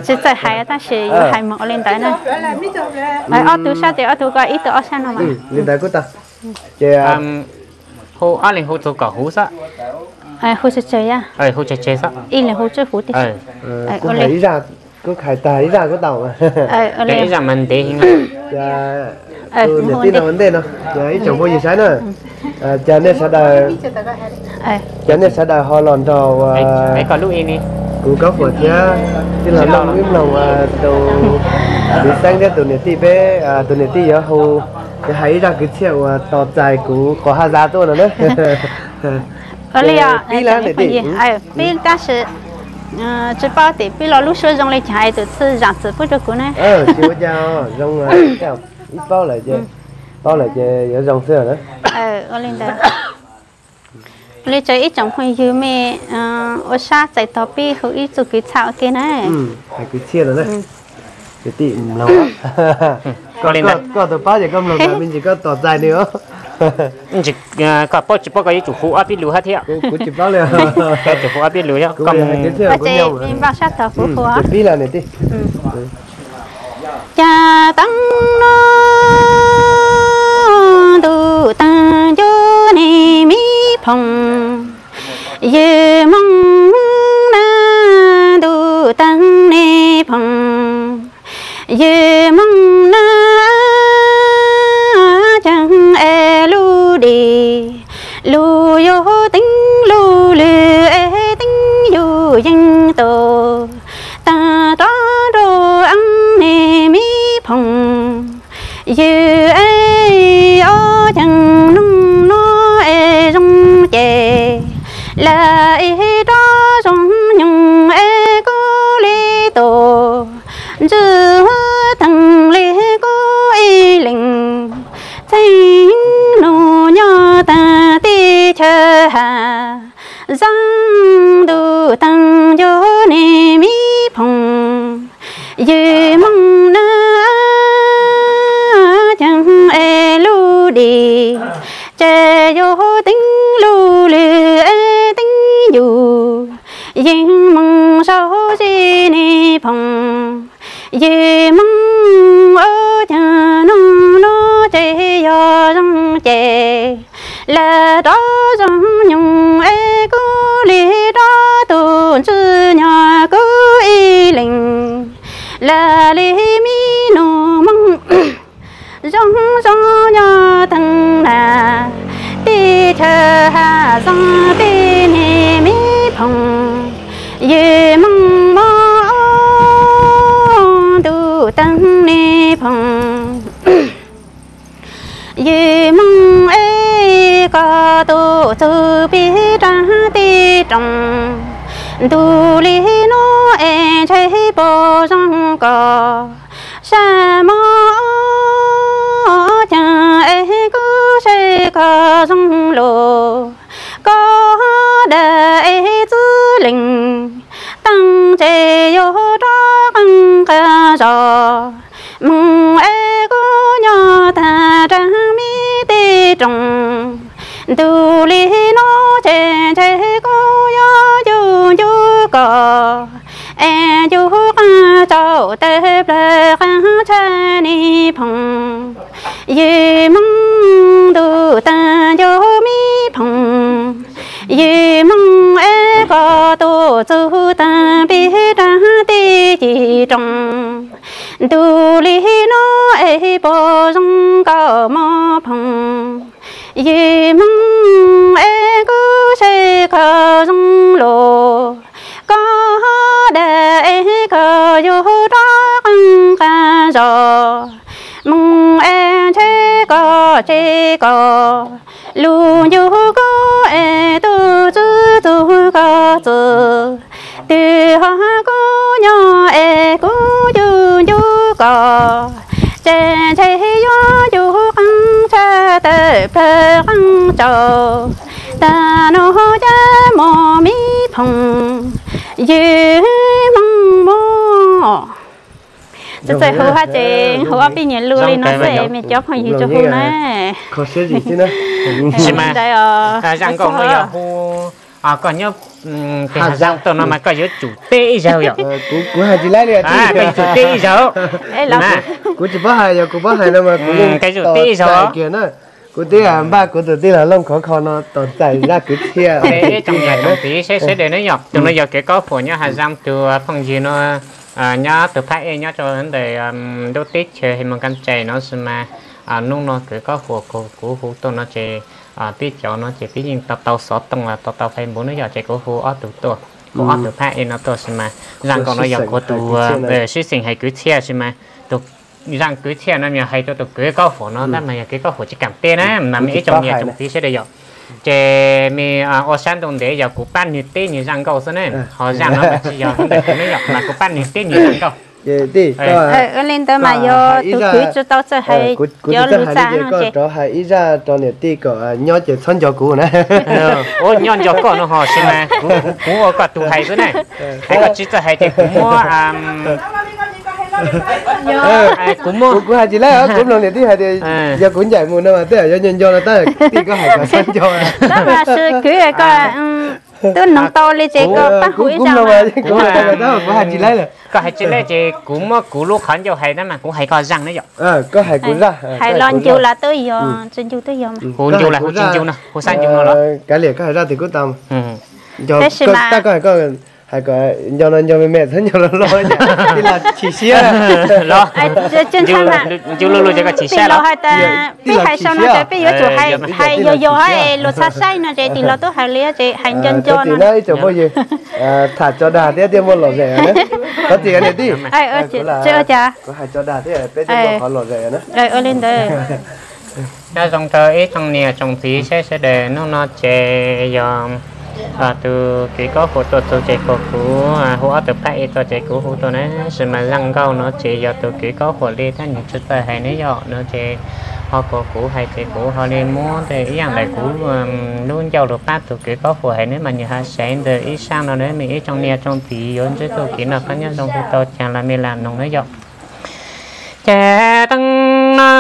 Tsis txawj hais tab sis yuav hais mus ua li ntawd na. Ob tug sab ces ob tug, koj ib tug ob sab no mas. Li ntawd kuj tau. Ces hu ob leeg hu txog kom huv xwb. Hu tseg tseg xwb. Ib leeg hu tsib huv tiag. Kuv hais ib zaj, kuv hais tag ib zaj kuj tau. Ib zaj mas ntev heev. Tus niam tij no ua ntej no, ib tsoom phooj ywg saib na. Ces nej sawv daws, ces nej sawv daws ho los nrog kuv Koob Huam thiab tij laug Looj wb mloog tus txiv xeeb thiab tus niam tij peb, tus niam tij yuav hu, yuav hais ib zaj kwv txhiaj uas tos txais kuv qhov Haj Zaaj tuaj no na. Pib lawm niam tij. Pib tab sis tsis paub tias pib los lub suab zoo li cas es tus txhij zam txim pub rau kuv na. Tsis ua cas, zoo, ib paub lawm ces, paub lawm ces yuav zoo xwb na. Ua li ntawd. Li tsev ib tsoom phooj ywg mej ua sab txais tos peb hu ib txoj kwv txhiaj ua ke na. Hais kwv txhiaj no na. Kwv tij mloog, koj tus paub ces koj mloog tas me ntsis koj tos txais nws os. Koj paub tsis paub koj yuav tsum hu ob peb lus hab thiab. Kuv tsis paub li. Koj tsum hu ob peb lus thiab. Koj mus hais kwv txhiaj, kuv npaj sab tog kuv hu. Pib lawm niam tij. Cas taag no ntuj taag ncu nej me phooj, yawg moog na ntuj taag nej phooj, yawg moog na caag es lub dij lug yug teeb lug lwg es teeb yug yeej tau taag rov nrug eeb nej me phooj. Yawg es ob caag noog no es zoo ces lawv es rov zoo nyoog es kuv le tau ntswj huv teeg le kuv ib leeg. Txheej nub nyob taag teb chaws Haj Zaaj ntuj taag ncu nej me phooj, yawg moog na caag es lub dij ces yug teeb lug lwg es teeb yug yeej moog saum zig nej phooj. Yawg moog ua caag noog no ces yog zoo ces lawv rov zoo nyoog es kuv le rov tau ntswj nyoog kuv ib leeg. Lawv le me nub moog zoo zoo nyob taag na teb chaws Haj Zaaj teb ne. Yim moog mob ntuj teeb nis phoom, yim moog es koj tuaj txug peb rab teb roos. Ntuj li nuav es ntshe puas zoo koj, sab mob caag es kuv saib koj zoo lug. Koj dawb es txwv lees, taag tes yuav rov qeej qab zog. Moog es kuv nyob taag nrag meb teb roos, ntuj li nuav ces ntshe kuv yuav ncu ncu koj, es ncu qaab tsaus tawg plawg qaab tshab nis phoom. Yim moog ntuj taag ncu meb phoom, yim moog es koj tuaj txug taag peb rab teb ci roos. Ntuj li nuav es puas zoo koj mob phoom, yim moog es kuv saib koj zoo lug. Koj dawb es koj yuav rov qeej qab zog. Moog es ntshe koj tseg koj, lug ncu kuv es tuaj txug txug koj txug. Twb ho kuv nyob es kuv ncu ncu koj, ces ntshe yuav ncu qaab tshab tawg plawg qaab tsaus. Taag nuav cab moog meb phoom, yim moog mob. Txawm hu hab ces hu ob peb nyuag lug li no xwb, mej cov phooj ywg tsuas hu na. Ntawd os, zaj nkauj no yog hu, koj nyob peg Hav Zaaj tuaj no mas koj yuav tsum teb ib zaug yom. Koj yuav tsum teb ib zaug. Kuv tsis paub hais, yog kuv paub hais no mas kuv yeej teb ib zaug kiag na. Kuv twb npaj kuv tus tij laug Looj Khov Kho no tos txais zaj kwv txhiaj. Ib tsoom niam tsoom txiv sawv daws ne yom, tus no yog kev kaub fuam nyob Hav Zaaj, tus phooj ywg no nyob tus phab ej nyob rau ntawm lub teb chaws His Moos Kas Tsaim no xwb mas. Hnub no kev kaub fuam kuv hu tuaj no ces peb cov no ces peb yeej tau tau xov tooj los tau tau Facebook ne yom, ces kuv hu ob tug tuaj, kuv ob tug phab ej no tuaj xwb mas. Zaj nkauj no yog kuv tus sib xeem hais kwv txhiaj xwb mas. Tus zaj kwv txhiaj no yog hais rau tus kev kaub fuam no tab mas yog kev kaub fuam tsis kaam teb na, mas mej ib tsoom niam tsoom txiv sawv daws yom. Ces mej ua sab ntuj ntev yog kuv pab nwg teb nwg zaj nkauj xwb ne, ho zaj no mas tsis yog ntawm kuv ne yom, mas kuv pab nwg teb nwg zaj nkauj. Ua li ntawd mas yog tus kwv tsis tau txawj hais cov lus txaj no ces rov hais ib zaj rau niam tij kom nyob ces txhob nco kuv na. Ua nyob nco koj no ho xwb mas, kuv ua koj tus hais xwb ne. Hais koj tsis txawj hais ces kuv muab, kuv muab, kuv hais tsis laib, kuv mloog niam tij hais tias yog kuv ncaim mus no mas tej yog nco nco no tab tij koj hais kom txhob nco. Tab mas kwv koj tub noog tau li ces koj pab hu ib zaj. Kuv hais tsis laib lawm. Koj hais tsis laib ces kuv muab kuv lub qhov ncauj hais tab mas kuv hais koj zaj ne yom. Koj hais kuv zaj. Hais los ncu los twb yog, tsis ncu twb yog. Hu ncu los hu tsis ncu no, hu xab ncu no los. Kav liam koj hais zaj twg kuj tau. Tab sis mas tab koj hais koj hais kom nco no nco me me, txhob nco los los, tij laug chim siab. Los, ncu lug lug ces koj chim siab los. Peb hais sau no ces peb yuav tsum hais yog yog luag txhaj saib no ces tij laug tub hais li ces hais nco nco no. Ib tsoom phooj ywg, tham tso dag thiab thiaj muaj lom zem na. Thov txim niam tij. Kuv hais tso dag thiab peb thiaj muaj qhov lom zem na. Nyob zoo rau ib tsoom niam tsoom txiv sawv daws, hnub no ces yog tus kwv Kaub Fuam tuaj txug ces kuv hu ob tug phab ej tuaj ces kuv hu tuaj na, tab sis mas zaj nkauj no ces yog tus kwv Kaub Fuam li thiab nws tsis txawj hais ne yom, no ces ho kuv hais ces kuv ho li muab tej ib yaam ntawm kuv lub ncauj lug pab tus kwv Kaub Fuam hais ne mas nws ho seev ntawm ib sab no na, mej ib tsoom niam tsoom txiv yuav ntsib txuj kev noj qab nyob zoo hu tau caag los mej lam noog na yom. Ces teeb no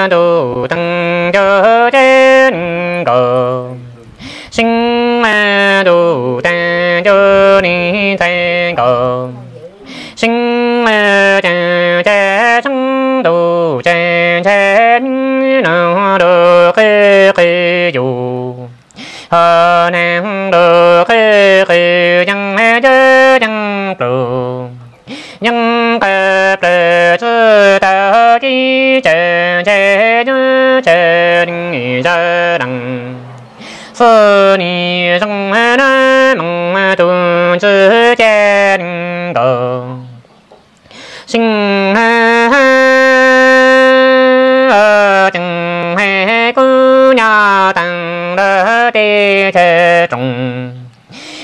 ntuj teeb ncu ces nkaus, seeb ntuj teeb ncu nis ntxhais nkaus, seeb ces seeb ntuj ces ntshai no ntuj qw qw yus. Ho neeg ntuj qw qw yeej cawv yeej plug, yeej qw plawg tsi tau kib tsaws ntshai nyob tsaws zaj leej xwb nis zoo na moog ntxwg ceg nees nkaum. Seej ceeb kub nyob taag lawv teb chaws rooj.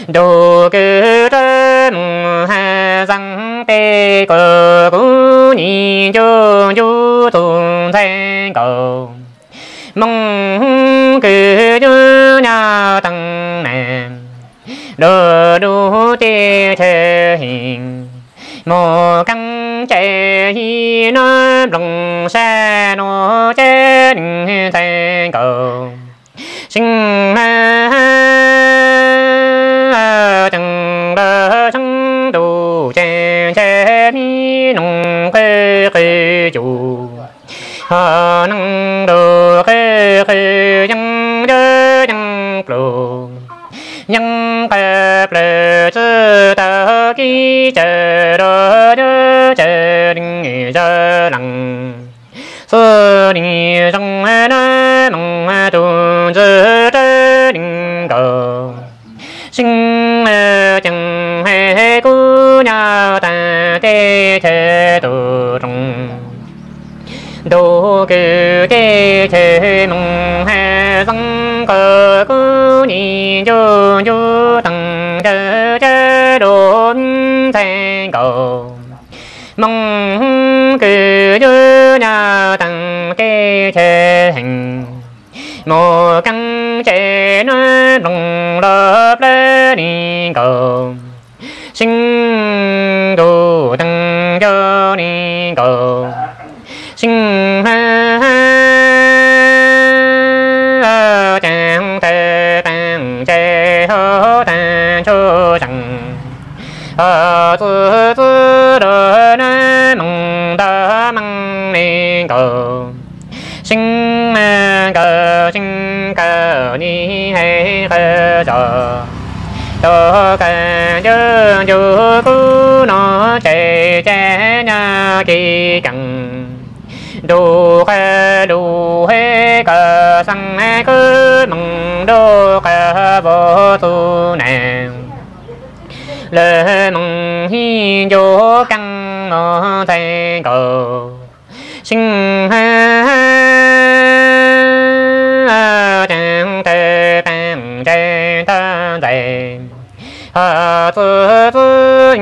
Ntuj kwv rab moos hav xeeb teb kws kuv nyim ncu ncu tug ntxhais nkaus. Moog kwv yuav nyob taag naag, lug lug teb chaws heev, moog kaab ces yig nuav nploog sab nuav ces neeg ntxhais nkaus. Seej ceeb lawv tseeb ntuj ces ntshe mi noog qw qw yus, ho neeg ntuj qw qw yeeb yeeb pluj, yeeb qw plawg txwv tau kib cawm rua yuav cawm leej zag leej. Xwb nim zoo nuav moog tug ntxwg rab nees nkaus. Seej ceeb kub nyob taag teb chaws tug rooj. Ntuj kwv teb chaws moog hav xeeb kws kuv nyim ncu ncu taag cawv cawv lug ntxhais nkaus. Moog kwv yuav nyob taag teb chaws heev, moog kaab ces nuav nploog lug plawg nees nkaus. Seej ntuj taag ncu nees nkaus. Seej ceeb tawg taag ces hov taag ntsug tseeb, ho txwv txwv lug nuav moog ntaag meej nees nkaus. Seej kawg seej kawg nim hais qw zog, tug kawg ncu ncu kub nuav ces ces nyob kis keej. Ntuj qw lug hab kawg xeeb kub moog ntuj qw vav txug naag, lawv moog hib ncu kaab moog ntxhais nkaus. Seej ceeb tawg taag ces tag ntxais, ho txwv txwv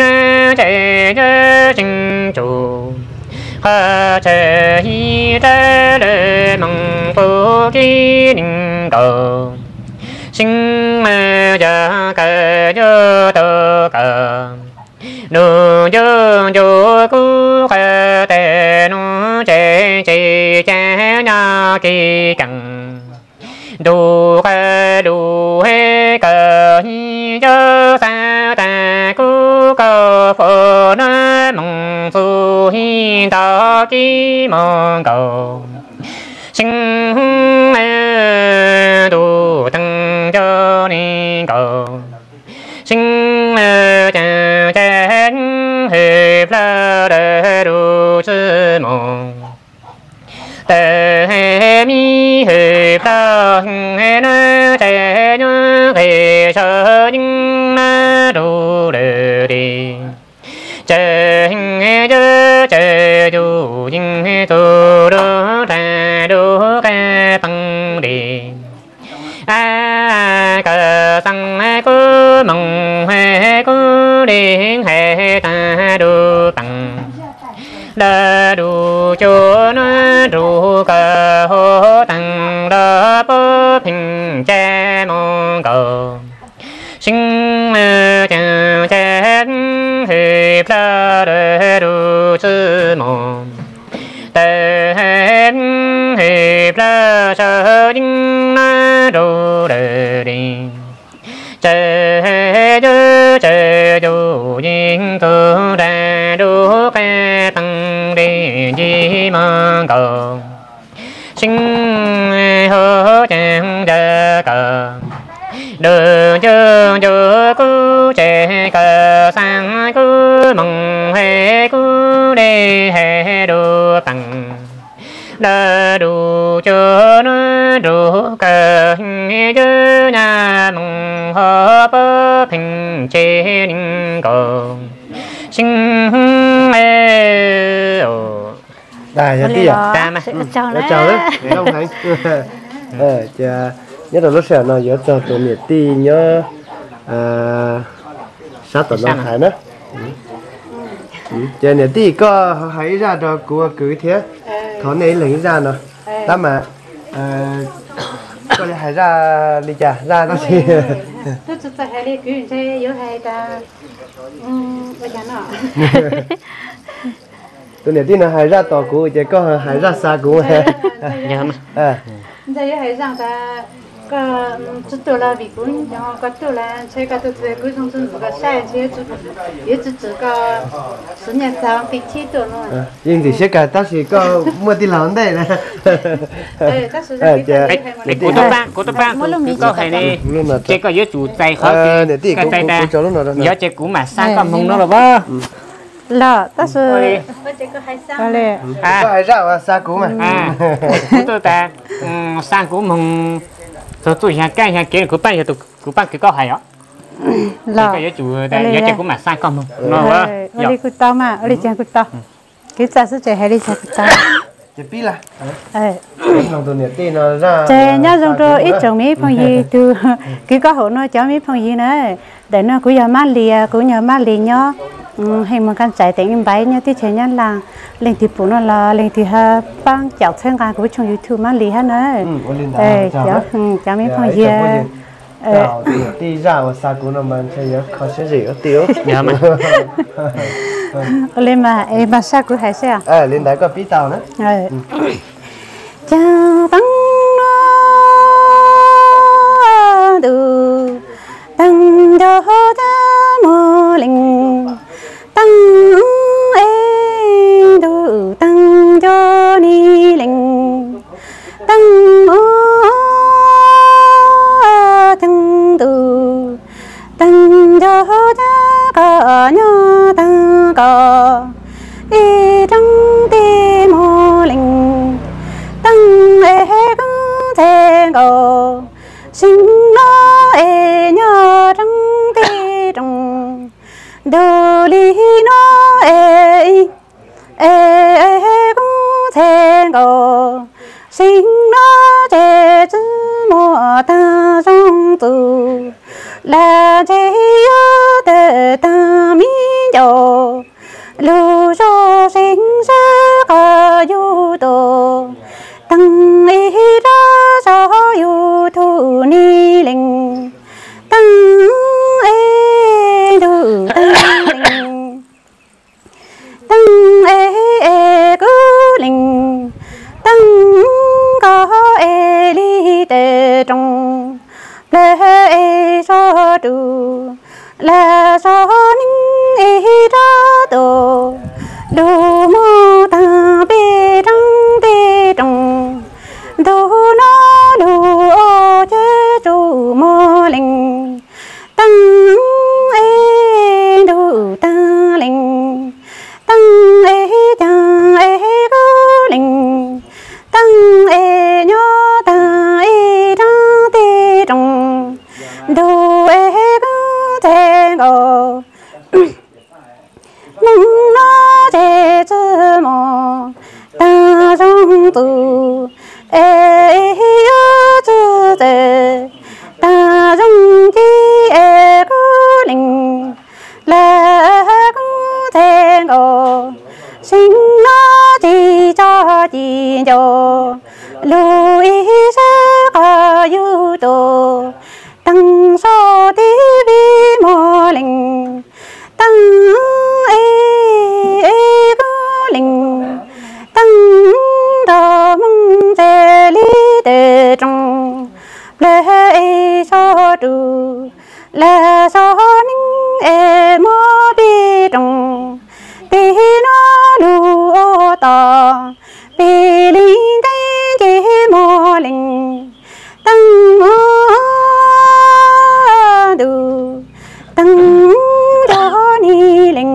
nuav ces yuav tseeb tsug, qhov chaw hib rab lawv moog pub kib nees nkaus. Seej yog kawg yuav tug kawg, lug ncu ncu kub qw teg nuav ces ces ces nyob kis keej. Ntuj qw lug hab kawg hib yuav xaav taag kub koj fov nuav moog txug hib ntaag kib moog nkaus. Seej ntuj taag ncu nees nkaus. Seej ceeb ces hwm plawg lug txwv moog, tawg hab mi hwm plawg nuav ces yuav nqis sab yeeb nuav rua lawm le. Ces yuav ces yug yeej txug lug rag lug qab peeb le. Ab, kawg xeeb kub moog hab kub le hab taag lug peem, lawv lug cuag nuav nrug kawg hov taag lug puab pheej caj moog nkaus. Seej ceeb ces hwm plawg lug txwv moog, tawg hab hwm plawg sab yeeb nuav rua lawm le. Ces yuav ces yug yeej txug rag lug qab peeb le ncig moog nkaus. Seej hov ces yog kawg, lug ncu ncu kub ces kawg xeeb kub moog hab kub le hab lug peem, lawv lug cuag nuav nrug kawg yuav nyob Noo ho pab pheej tse neeg nkaus, seeb e. Yog tij, ua tsaug na, zoo heev. Ces nyob rau lub sij hawm no yuav txog tus niam tij nyob sab tom no hais na. Ces niam tij, koj hais ib zaj rau kuv ua kwv thiab, thov nej ib leeg ib zaj no. Tab mas koj yuav hais zaj li cas, zaj tab sis tus niam tij no hais zaj tos kuv ces koj hais zaj xa kuv. Ntxawg yuav hais zaj tas koj tsis tuaj los vim kuv nco koj tuaj lawm, ntshe koj tuaj txog kuv zoo txuj ntxim koj saib, ntshe yuav tsis txwm koj siv nyiaj txiag nqi chib tuaj no. Yeej ntxim siab kawg tab sis koj muaj tij laug ntej na. Kuv tub paab, kuv tub paab, koj hais ne, ces koj yuav tsum txais qhov, yog ces kuv mam xa koj moog no los as. Los tab sis koj hais zaj uas xa kuv mas, kuv tuaj tas xa kuv moog txog txuj yag kaab yag kev, kuv paab yog tus, kuv paab kws koj hais os. Los koj yuav tsum, yog ces kuv mam xa koj moog no. Ua li kuj tau mas, ua li ces kuj tau. Kuv txawm xwb ces hais li cas kuj tau. Ces nyob zoo rau ib tsoom me phooj ywg, tus kwv Koob Haum no cov me phooj ywg na. Ntawm no kuv yog Mab Lis, kuv yog Mab Lis nyob Heej Muas Kab Tsais, teem Npaib, nyob teb chaws Nyab Laj. Leej twg pum no los leej twg ho paab caum txhawb nqa kuv tshooj YouTube Mab Lis hab na. Cov me phooj ywg, tij zaj uas xa kuv no mas ntshe yuav kho siab zim ua tij. Ua li mas es mas xa kuv hais seb. Li ntawd koj pib tau na. Caag teeb no ntuj, teeb nco tab muaj leej, teeb es ntuj teeb nco ni leej, teeb teeb ntuj, teeb nco tab koj nyob teeb koj, ib roob teb muaj leej, teeb es kub ntxhe nkaus, seev no es nyob roob teb rooj, ntuj li no es, es kub ntxhe nkaus, seev no ces tsi muaj taag zoo txug, lam ntshe yuav tawm taag mi ncaus, lug zog seev sab qhov yug tus, teeb ib rab zog yug tug ni leej, teeb es ntuj teeb leej, teeb es kub leej, teeb koj es li tes rooj, plawg es zog rus, lam zog neeb es rab tus, lug muag taag peb roob teb rooj, ntug no lug ua ceg tsuj muag leej, teeb es ntuj teeb leej, teeb es caag es kub leej, teeb es nyob taag ib roob teb rooj, ntug es kub ntxhe nkaus, neeb no ces tsi muaj taag zoo txug, es yuav tsi txawm taag zoo ci es kub leej, lam kub ntxhe nkaus, seev no tsi tso ci ncaus, lug ib sab qhov yug tus, teeb so tib vib muag leej, teeb es kub leej, teeb nrog moog ntseg li tes rooj, plawg es zog rus, lam zog neeb es muab peb rooj, teg no lug ua tod, peb leeg teeb ces muag leej, teeb ntuj teeb nco ni leej,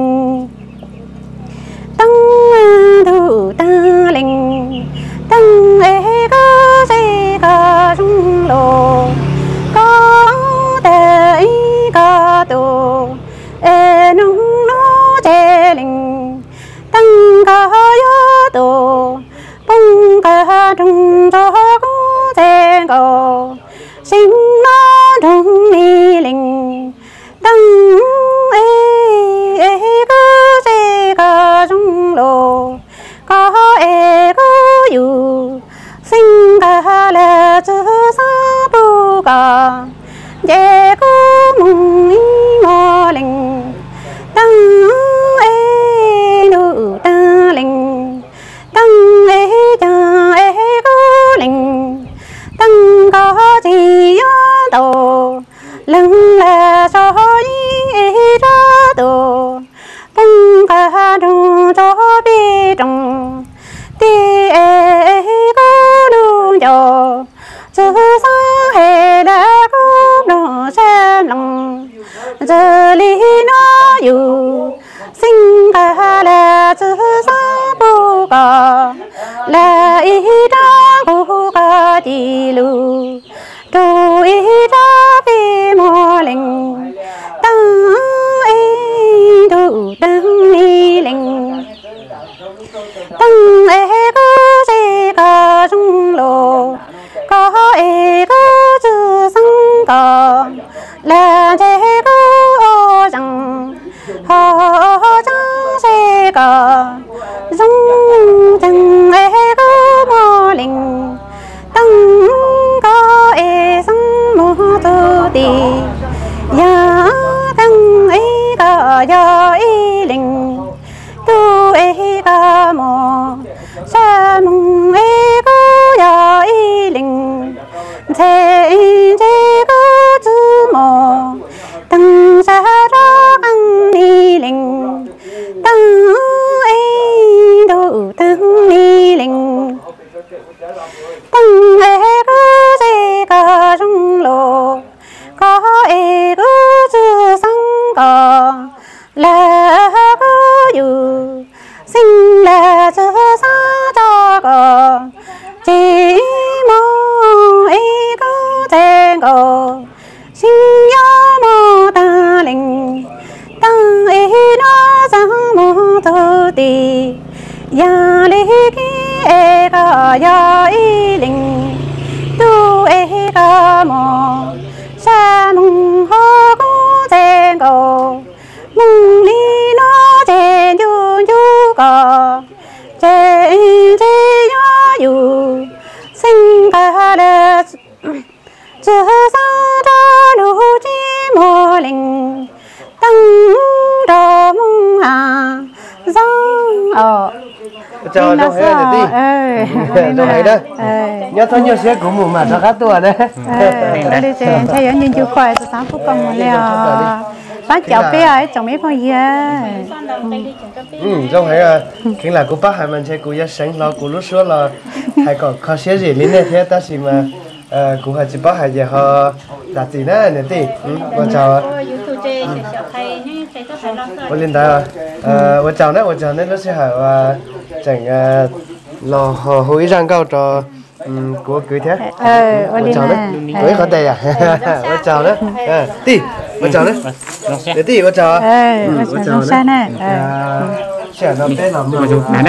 teeb ntuj teeb leej, teeb es koj se koj zoo los, koj tus, es nug nub ces lees teeb koj yuav tus, poob koj roog tso kub txeeg nkaus, seem noj nroog ni lees teeb, es koj txeeg koj zoo los, koj es koj yug, xeeb koj lawm txwv xeeb pub koj, ces koj mus ib muag lees teeb, es ntuj teeb lees teeb, es caag es koj lees teeb, koj txeeg yuav tau leeg lawm tso ib rab tus, poob koj roog tso peg rooj, tig es koj lug ncaus, txwv xeeb hem lawm koj nplooj sab nploos, txwv li nub yug, xeeb koj lawm txwv xeeb pub koj, lawm ib rab nqug koj ci lug, rug ib rab peb muag lees teeb, es ntuj teeb ni lees teeb, es koj txeeg koj zoo los, koj es koj txwv xeeb koj lawm, ces koj ua zeeg ho txeeb, es koj zoo txeeg es koj muag lees teeb, koj es xeeb muag txug ti, yog teeb es koj yog ib lees, ntuj es koj muag sab moog es koj yog ib lees, ntxhe ntxhe koj txwv muag teeb, sab rov qeeb ni lees teeb, es ntuj teeb ni lees teeb, es koj txeeg koj zoo los, koj es koj txwv xeeb koj lawm koj yug, xeeb lawm txwv xeeb tso koj, ces moog es koj txeeg nkaus, xeeb yuav moog taag lees teeb, es nub xeeb moog txug ti, yog le kev es koj yog ib lees, ntuj es koj muag sab moog ho koj txeeg nkaus, moog li nub ces ncu ncu koj, ces ntxhe yuav yug, xeeb koj lawm txwv xeeb rov lug tsis muag lees teeb, rov moog has zoo. Nyob thoob nyuaj siab kuv mus mam rov qab tuaj na. Ntshai yuav ncu ncu koj txwv xeeb pub koj mus li os. Pab caum peb os ib tsoom me phooj ywg. Zoo heev, kheev lam kuv pab hais mas ntshe kuv yuav seev hlo kuv lub suab los hais kom kho siab zim li nej thiab, tab sis mas kuv hais tsis paub hais ces ho zam txim na niam tij. Ua tsaug. Ua li ntawd, ua tsaug na, ua tsaug nej lub sij hawm uas tseem los hu ib zaj nkauj rau kuv kwv thiab. Ua tsaug na, ua ib qhov tes yom. Ua tsaug na, tij, ua tsaug na. Niam tij ua tsaug. Ua tsaug na. Sij hawm no peb los mloog tus niam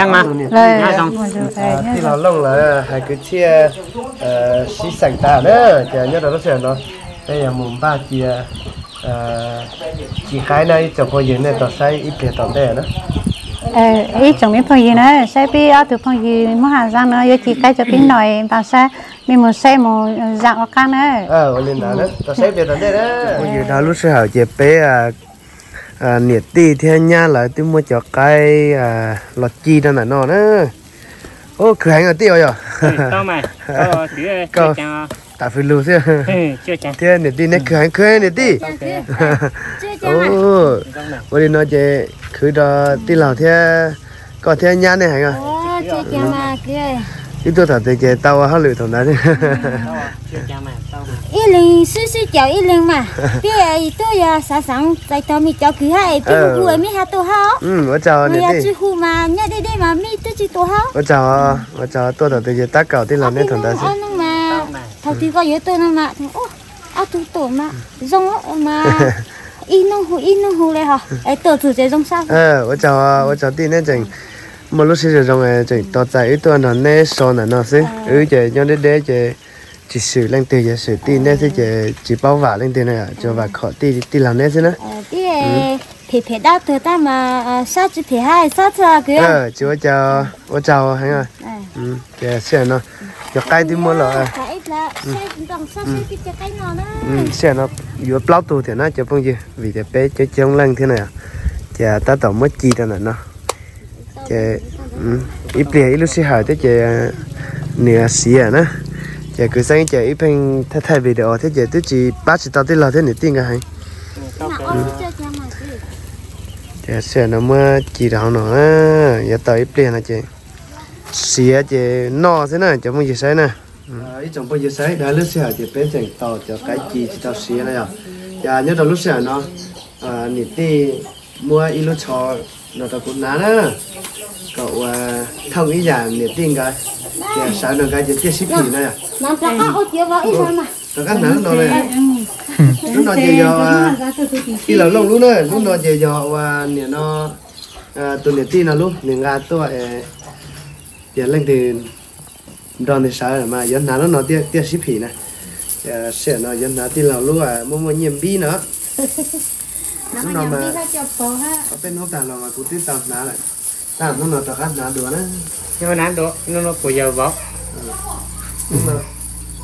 tij Los Looj lawv hais kwv txhiaj sib xeem tas na, ces nyob rau lub sij hawm no peb yuav mus npaj cia ci qaib na ib tsoom phooj ywg nej tau saib ib pliag tom ntej na. Ib tsoom me phooj ywg na, saib peb ob tug phooj ywg Hmoob Hav Zoov no yuav ci qaib rau peb noj, npaj saib, mej mus saib mus zam ua qaab na. Ua li ntawd na, tau saib ib pliag tom ntej na. Phooj ywg, dhau lub sij hawm ces peb niam tij thiab nyab lawv twb muab cov qaib los ci rau ntawm no na. Ub, khwv heev os tij os yog. Koj tam fws lug xwb. Thiab niam tij neb khwv heev, khwv heev niam tij. Ua li no ces khwv rau tij laug thiab koj thiab nyab nej heev os. Wb tuaj thaum twg ces tau ua hauj lwm thaum ntawd. Ib leeg sib sib caum ib leeg mas, peb tuaj yog xav xav txais tos mej cov kwv hab es peb hu mej ho tuaj hab. Ua tsaug niam tij. Tsis hu mas nyob deb deb mas mej twb tsis tuaj hab. Ua tsaug, ua tsaug tuaj thaum twg ces tab kaum tij laug neb thaum ntawd xwb. Thaum twg koj yuav tuaj no mas ob tug tuaj mas zoo mas. Ib hnub hu ib hnub hu li ho, es tuaj txug ces zoo sab. Ua tsaug, ua tsaug tij neb tseem muaj lub sij hawm zoo tseem tos txais wb tuaj nrog neb so ntawm no xwb. Wb ces nyob deb deb ces tsis swm leej twg, yog swm tij neb xwb ces tsis paub vam leej twg na, tsuas vam khom tij tij laug neb xwb na. Phem phem dab tuag tab mas sab tsis phem hab xob txog kwv. Tsis ua cas, ua tsaug heev. Ces sij hawm no cov qaib twb muab los, sij hawm no yuav plaub tug thiab na cov phooj ywg, vim tias peb coob coob leej thiab na, ces tab tom muab ci rau ntawm no. Ces ib pliag ib lub sij hawm thiab ces nws siav na. Ces kwv Xeeb ces ib pheej thaij thaij video thiab ces twb tsis pab tsis tau tij laug thiab niam tij nkawd heev. Ces sij hawm no muab ci rau hauv no, yuav tau ib pliag no ces siav ces noj xwb na cov phooj ywg saib na. Ib tsoom phooj ywg saib, dab lub sij hawm ces peb tseem tos cov qaib ci tsis tau siav na yog. Ces nyob rau lub sij hawm no niam tij muab ib lub tsho no rau kuv hnav na, kom ua thooj ib yam niam tij nkawd, ces sawv nrog nkawd ces thiaj sib phim na yog. Rov qab hnav lub no, lub no ces yog tij laug Looj lub na, lub no ces yog ua niam no, tus niam tij no lub, nws nqa tuaj, ces leej twg nrog nws sawv mas yuav hnav lub no thiaj sib phim na. Sij hawm no yuav hnav tij laug lub muaj muaj nyiaj npib no. Lub no mas peb hnub tag los mas kuv twb tau hnav lawm, tab hnub no rov qab hnav dua na. Hnub no puas yog vauv?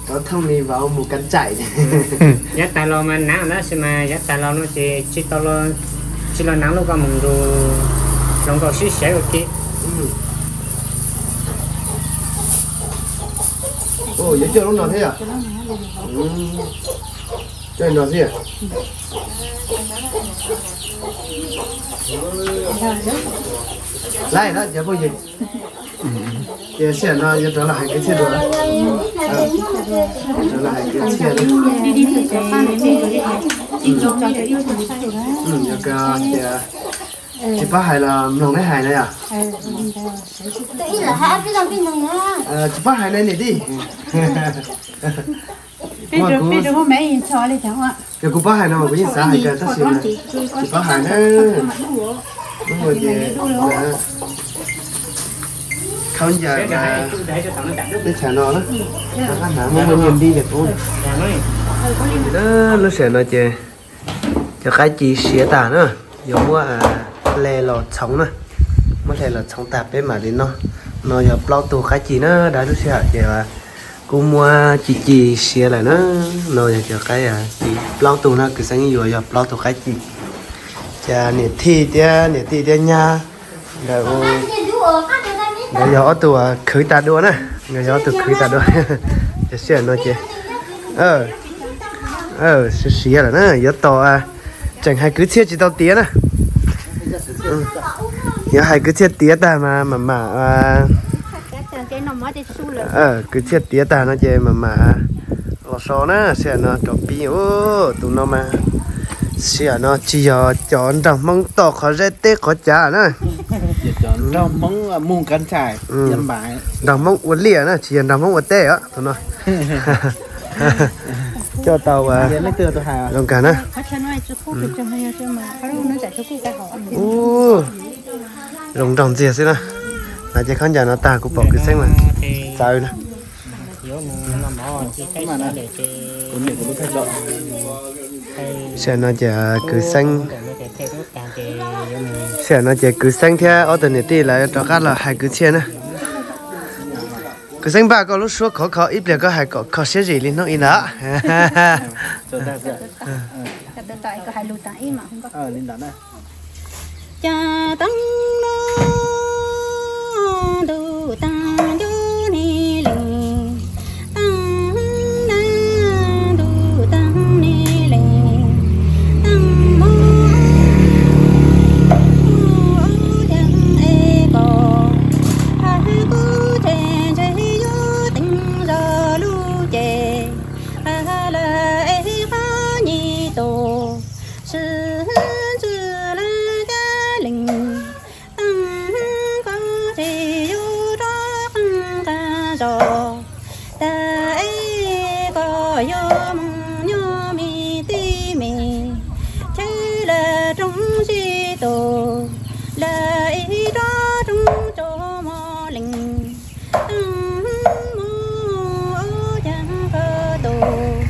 Rov thooj li vauv mus kav tsaim. Yav tag los mas hnav tab sis mas yav tag los no ces tsis tau, tsis los hnav lub ko mus nrug hluas nkauj sib sawv ua ke. Yuav coj lub no thiab yom? Coj no xwb. Laib na cov phooj ywg. Ces sij hawm no yuav rov los hais kwv txhiaj dua. Rov los hais kwv txhiaj. Yog tias tsis paub hais los mloog neb hais na yom. Tsis paub hais na niam tij. Yog kuv paub hais no mas kuv yeej xav hais kawg tab sis mas tsis paub hais na. Lub no ces khaub ncaws teb chaws no na, qab hnav muaj muaj nyiaj npib li qub. Lub sij hawm no ces cov qaib ci siav tag na, yuav muab hle los txhoov na. Muab hle los txhoov tag peb mam li noj. No yog plaub tug qaib ci na, dab lub sij hawm ces kuj muab ci ci siav lawm na. No yog cov qaib ci plaub tug na, kwv Xeeb yuav yog plaub tug qaib ci. Ces niam tij thiab, niam tij thiab nyab nkawd yog ob tug khwv tag dua na, nkawd yog ob tug khwv tag dua. Ces sij hawm no ces siav siav lawm na, yuav tos, tseem hais kwv txhiaj tsis tau tiav na. Yuav hais kwv txhiaj tiav tag mas mam mam, kwv txhiaj tiav tag no ces mam mam los so na, sij hawm no rau pib. Tus no mas sij hawm no tsis yog cov nraug Hmoob tom qhov zeb teb qhov cav na. Nraug Hmoob ua liaj na, tsis yog nraug Hmoob ua teb os tus no. Coj tau zoo kawg na. Zoo nraug ntxiag xwb na. Hnav ces khaub ncaws no tag kuv pom kwv Xeeb mas txawv na. Sij hawm no ces kwv Xeeb, sij hawm no ces kwv Xeeb thiab ob tug niam tij lawv rov qab los hais kwv txhiaj na. Kwv Xeeb npaj koj lub suab khov kho ib pliag koj hais kom kho siab zim li hnub ib ntag. Lawm ib tsob roob tso mos lees, tab mus ua cas qhov tus,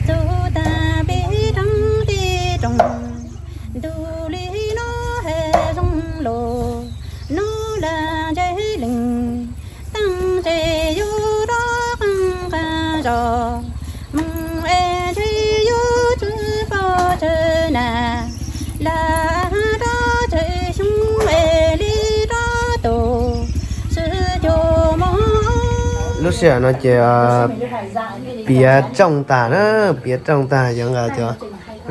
txug tag peb roob tej rooj, ntuj li no ha zoo los, nub lam ntseg lees, taaj tse yub rov qeej qeej zos, moog es ntshe yub tsi pom tsawg na, lam rov tsawg xyoo es li rov tus, sib cuag mog. Lub sij hawm no ces piav rooj tag na, piav rooj tag yuav nqa cov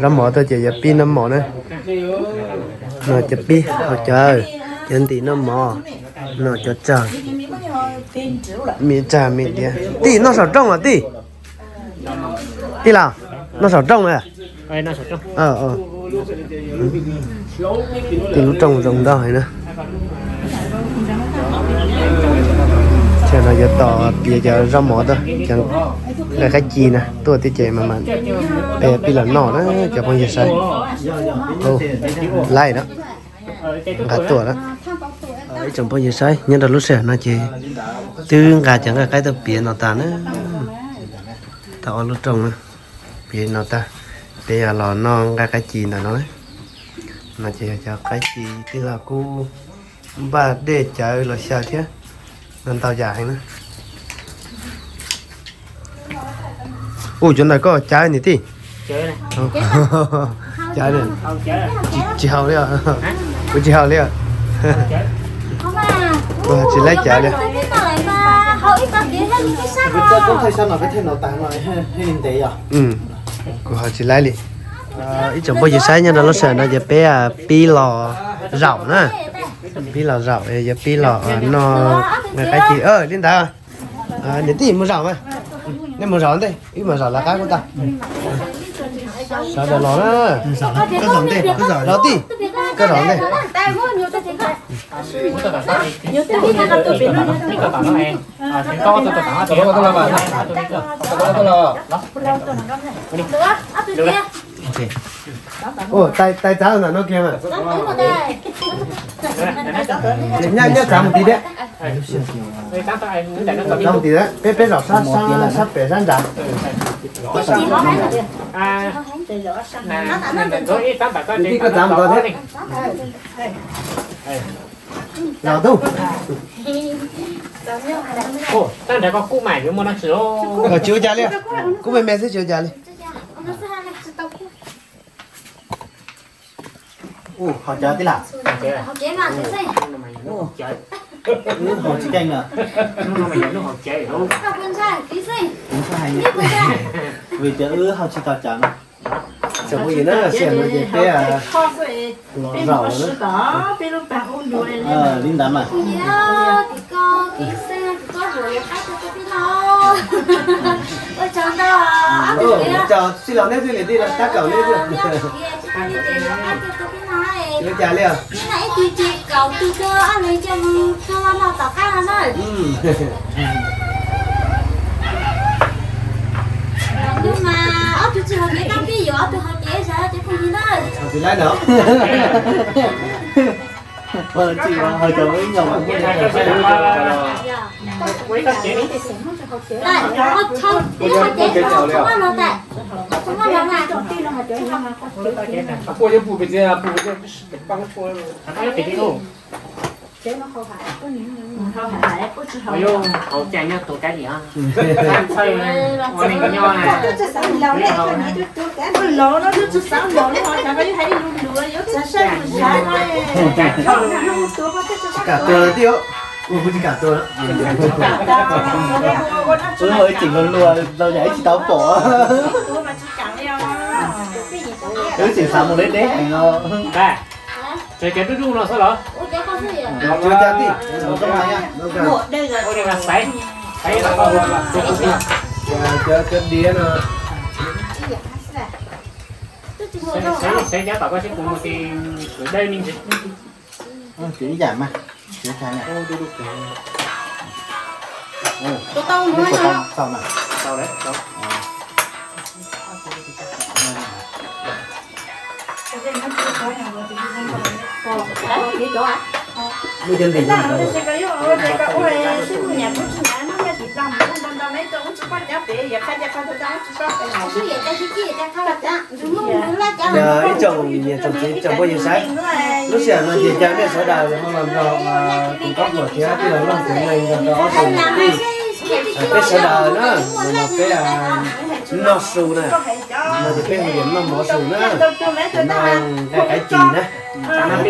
zaub mov tuaj ces yuav pib noj mov na. No cov pib hauv cawv, cov ntim noj mov, no cov tsawg, me tsawg me diav. Tij, noj saum rooj os tij. Tij laug, noj saum rooj na. Tij, lub rooj zoo ntau heev na. Ces no yuav tos piav cov zaub mov tuaj, cov nqaij qaib ci na tuaj thiab ces mas peb pib los noj na cov phooj ywg saib. Laij na, nqa tuaj na. Ib tsoom phooj ywg saib, nyob rau lub sij hawm no ces twb nqa cov nqaij qaib tuaj piav no tag na. Tau ob lub rooj na, piav no tag, peb yog los noj nqaij qaib ci ntawm no. No ces yog cov qaib ci tij laug kuj npaj dej cawv los xyaw thiab, no ntau yam heev na. Ua cov ntawm koj cawv niam tij? Cawv, tsis haus li os. Kuv tsis haus li os. Kuv tsis laib cawv li. Kuv ho tsis laib li. Ib tsoom phooj ywg saib, nyob rau lub sij hawm no ces peb pib los zaum na. Pib los zaum, yuav pib los noj nqaij qaib ci li ntawd. Niam tij mus zaum mas, nej mus zaum ntej, wb mus zaum lawv qab kuj tau. Sawv daws los na. Los tij, koj zaum ntej. Tais txav ntawm no kiag mas. Nyaj txav mus tid thiab. Txav mus tid, peb, peb zaum sab, sab pem sab nrad. Niam tij, koj txav mus tod thiab. Zaum ntuj. Tsis ua cas li, kuv me me xwb tsis ua cas li. Haus cawv tij laug. Wb haus tsis keej na. Vim tias wb haus tsis tau cawv na. Tsoom phooj ywg na, sij hawm no ces peb los zaum na. Li ntawd mas. Ua tsaug tij laug neb thiab niam tij los tab kaum neb xwb. Tsis ua cas li os. Ib tug ces kaum tug, ob leeg cia mus tua no tom qab no na. Tus mas ob tug tsis haus kev, koj pib yuav ob tug haus kev, tsis laib na. Tsis kam tua tij, kuv tsis kam tua. Wb ib tseem luag luag, tau yam ib tsis tau pom. Wb tseem xav mus deb deb heev no. Cov diav no. Xav nyob tom koj seb kuv mus tim kwv dawb me ntsis. Ib yam mas. Muaj cov ntim no. Yog ib tsoom niam tsoom txiv tsoom phooj ywg saib, lub sij hawm no ces cas nej sawv daws ho los nrog tus Nkauj Huam thiab tij laug Looj Cev Neeg nrog rau ob tug kwv tij, peb sawv daws na, los peb noj su na, no ces peb hu tias noj mov su na, noj nqaij qaib ci na.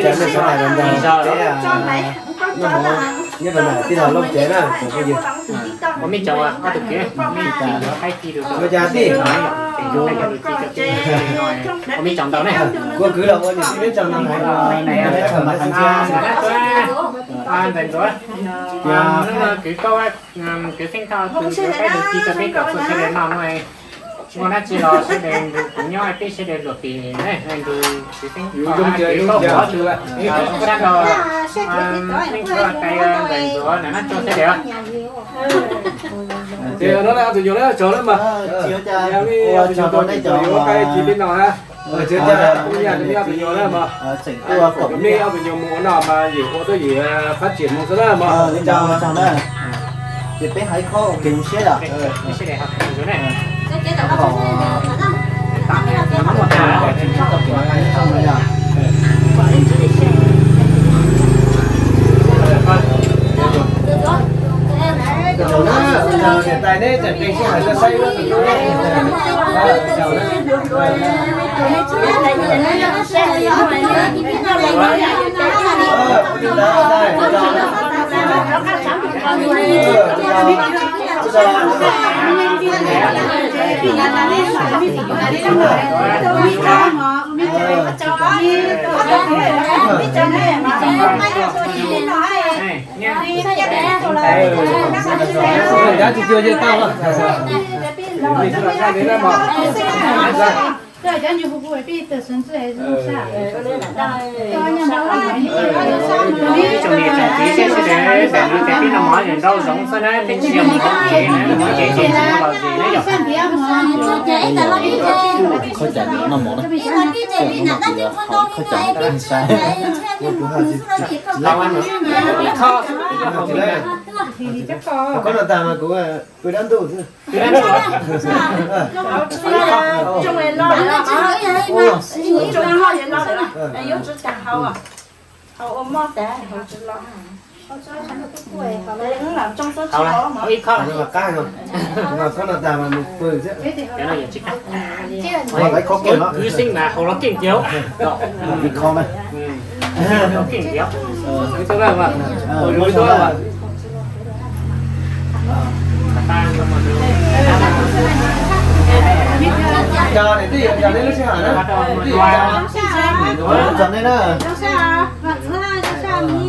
Ces nej sawv daws los nrog peb noj mov nyob rau ntawm tij laug Looj Cev na tsoom phooj ywg. Ua cas tij, kuv kwv los ua niam tij peb tsoom no hais, ntxawm ntxuav, kwv Xeeb Thoj tus ntxuav qaib ntxuav ci rau peb kom txhua sawv daws noj no. Tsis muaj dab tsi los sawv daws nrog kuv nyob peb sawv daws luam pim ne, nrog kwv Xeeb Thoj kwv Nkauj Huam, sab nrog Xeeb Thoj tais ntxawm ntxuav na, noj tso sawv daws. Ces no tus nyuam na, tso na mas. Tus nyuam na mas, yus ua tuaj yus fab tsiam mus xwb na mas. Ces peb hais qhov ua ke zoo siab yom. Niam tais neb tseem qi sij hawm tuaj saib wb tus tub. Ib tsoom niam tsoom txiv sawv daws, ntawm no ces peb noj mov ntau zoo xwb na, peb tsis yog mus noj ces na, mus noj ces ces tsis muaj lom zem na yom. Qhov cas noj mov na, qhov cas sai. Ib qho, koj noj tag mas kuv pw dab ntub xwb. Ib qho, koj noj tag mas mus pw xwb. Kwv Xeeb mas haus los keej tiag. Ib qho na, keej tiag. Cov niam tij, cov nej lub sij hawm na, tij cov, cov nej na. Siab niam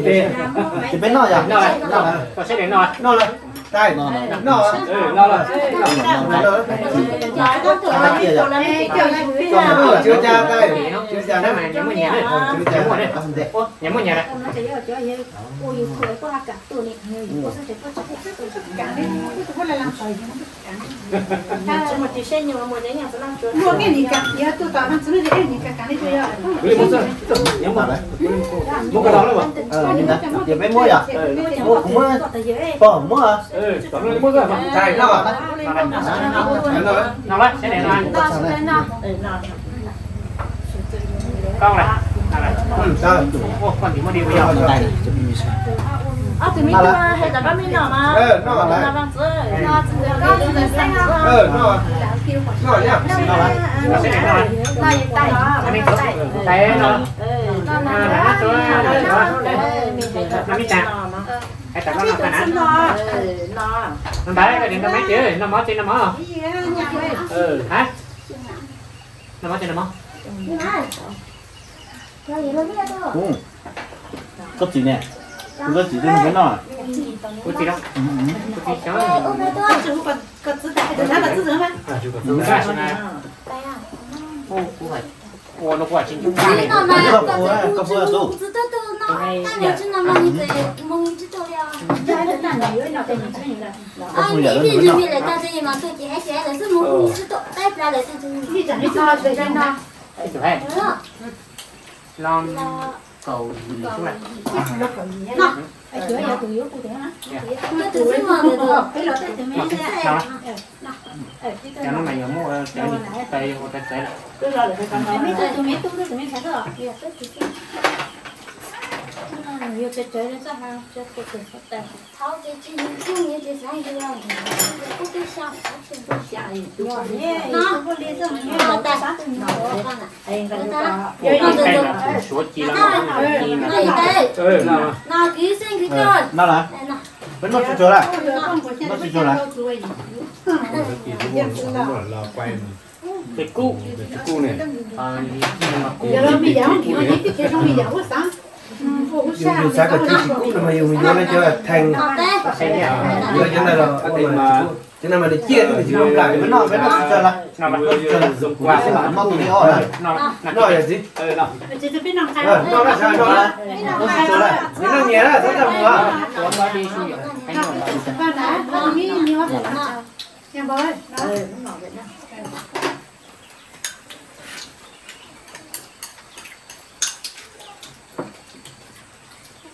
tij, ces peb noj yom, noj lawm, tais, noj, noj, tsis ua cas tais, tsis ua cas na, tsis ua cas na. Ces peb muab yom, kuv muab, pog muab. Koj lawm, koj lawm. Koj ntxim muab dib ua yog. Ntawd koj tsis noj mov ces noj mov. Hais, noj mov ces noj mov. Kuv, koj txiv ne, kuv koj txiv twb noj. Kuv txiv los, kuv txiv xyov. Kuv hais, ua no kuv hais tsis ncuj paj li. Koj pw, koj pw tus. Lon kaum yim xwb na. Cov no mas yog muaj cov tais ua rau txawv lawm. Peb noj tsuag tsuag lawm, noj tsuag tsuag lawm. Ces kub, ces kub ne, yus xav kom tsis kub no mas yus yuav cov thees, yuav cov ntawd los ua mas tsis kub. Cov no mas nws ciaj thiab nws tsis zoo nplais, peb noj peb noj tsuag tsuag lawm. Noj tus li ob lawm, noj yom txiv. Noj na, noj na, noj tsuag tsuag lawm, noj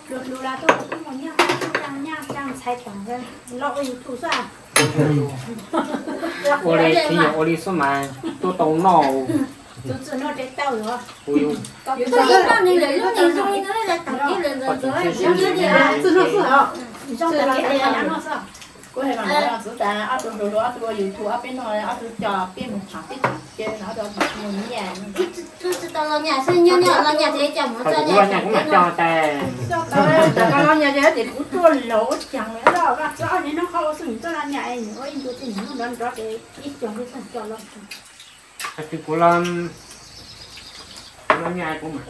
nyias na, txhob txaj muag. Ua li xwb yog ua li xwb mas tuaj tau noj. Kuv hais mas no txwv tas ob tug hluas hluas ob tug ua YouTube ob peb no ob tug coj peb mus tham peb tham ces no ob tug tsis muaj nyiaj. Tsis tau los nyas xwb, nyob nyob los nyas ces coj mus txoj nyas kuv mam coj tas. Tsis tau los nyas ces kuv tuaj laus ua cas lawm, vaj txwv ob niag noj qhov ua xwb nws txoj los nyas es nws ua ib ntu ces nws nrov nrov ces ib co xwb coj los. Kuv los, kuv los nyas kuv mam,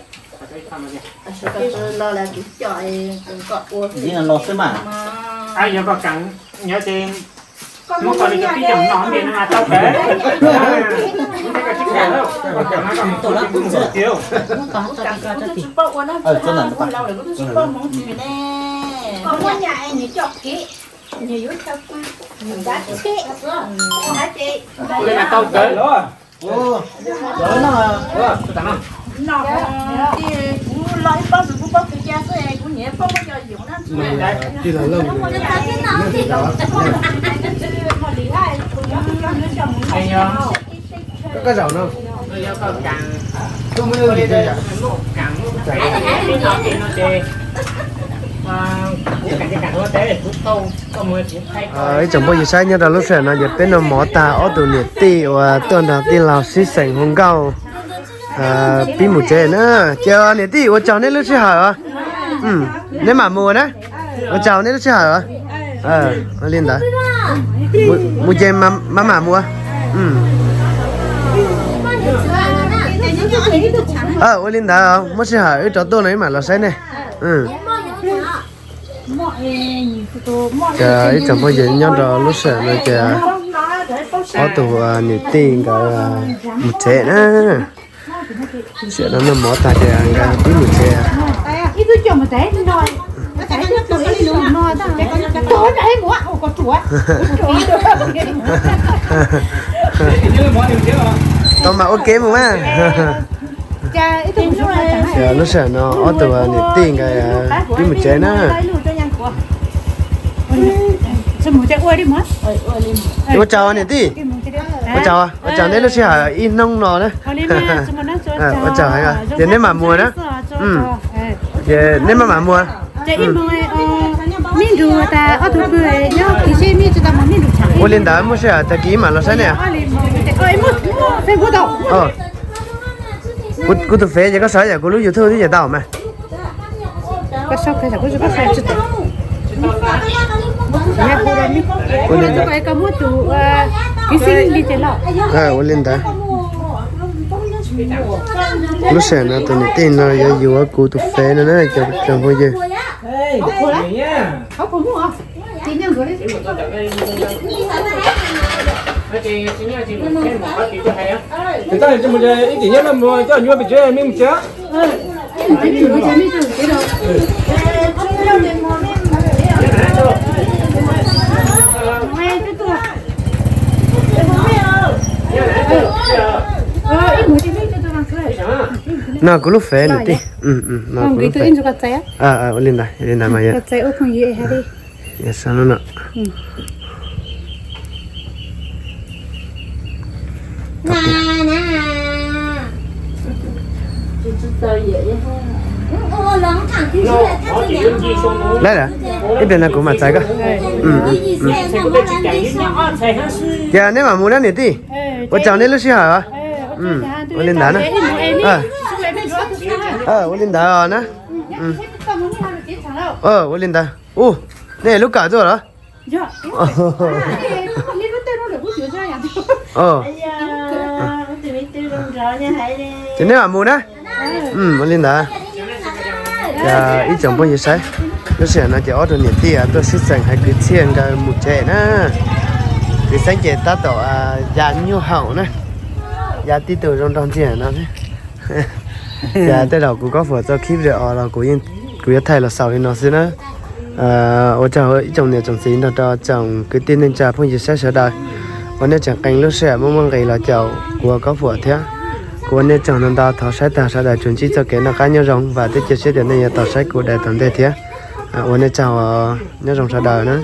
los lawm kuv coj kom ua xwb mas. Yog koj kam, yog ces muab koj li cov pib coj mus noj ntiag no mas tau kawg. Kuv kam kuv tsis paub ua na, kuv laus lawm kuv twb tsis paub hmoov twg ne. Koj muab nyas es nws coj kev, nws yuav chaw pw, nws kav tsheb, hais ces tau kawg. No, kuv los ib pob ntsis kuv paub kws ca xwb kuv nyiam paub muab cov yoov na. Koj zaum no. Ib tsoom phooj ywg saib nyob rau lub sij hawm no ces peb noj mov tag, ob tug niam tij uas tuaj nrog tij laug sib xeem hu nkauj pib mus tsev na. Ces niam tij ua tsaug neb lub sij hawm os. Neb mam mus na. Ua tsaug neb lub sij hawm os. Li ntawd, mus ces maj mam mus. Ua li ntawd, muaj sij hawm wb rov tuaj no wb mam los saib nej. Ces ib tsoom phooj ywg nyob rau lub sij hawm no ces ob tug niam tij nkawd mus tsev na. Sawv daws noj mov tag ces nkawd pib mus tsev. Tau mas ua kev mus mas. Lub sij hawm no ob tug niam tij nkawd pib mus tsev na. Ua tsaug niam tij. Ua tsaug, ua tsaug neb lub sij hawm ib hnub no na. Ua tsaug heev, ces neb mam mus na. Ces neb maj mam mus. Ua li ntawd muaj sij hawm tag kis mam los saib nej. Kuv tus fev ces koj sau yam kuv lub YouTube thiab ces tau mas. Ua li ntawd. Lub sij hawm no tus niam tij no yuav yuav kuv tus fev no na cov phooj ywg. Ib tim nyob no mus coj nyuaj pes tsev me mus tsev. No kuv lub Face niam tij. No kuv lub Face. Ua li ntawd, li ntawd mas yog. Yog sau no. Lawm, ib pliag no kuv mam txais koj. Ces neb mam mus na niam tij. Ua tsaug nej lub sij hawm os. Ua li ntawd na. Ua li ntawd os na. Ua li ntawd. Ua, nej lub kawm tuaj los? Ces neb mam mus na. Ua li ntawd. Ces ib tsoom phooj ywg saib, lub sij hawm no ces ob tug niam tij tuaj sib txeem hais kwv txhiaj nkawd mus tsev na. Kwv Xeeb ces tab tom ya nyuj haus na, ya tib tug zoo nraug ntxiag no. Ces tej zaum kuv Kob Fuam txoj clip video los kuv yuav thaij los xaus li no xwb na. Ua tsaug ib tsoom niam tsoom txiv nrog rau tsoom kwv tij neej tsa phooj ywg saib sawv daws uas nej tseem qee lub sij hawm muaj muaj nqis los caum kuv Kob Fuam thiab. Kuv ua nej tsaug ntau ntau, thov saib tag sawv daws tsuas ntsib txoj kev noj qab nyob zoo, vam thiab cia siab tias nej yuav tau saib kuv daim tom ntej thiab. Ua nej tsaug, nyob zoo sawv daws na.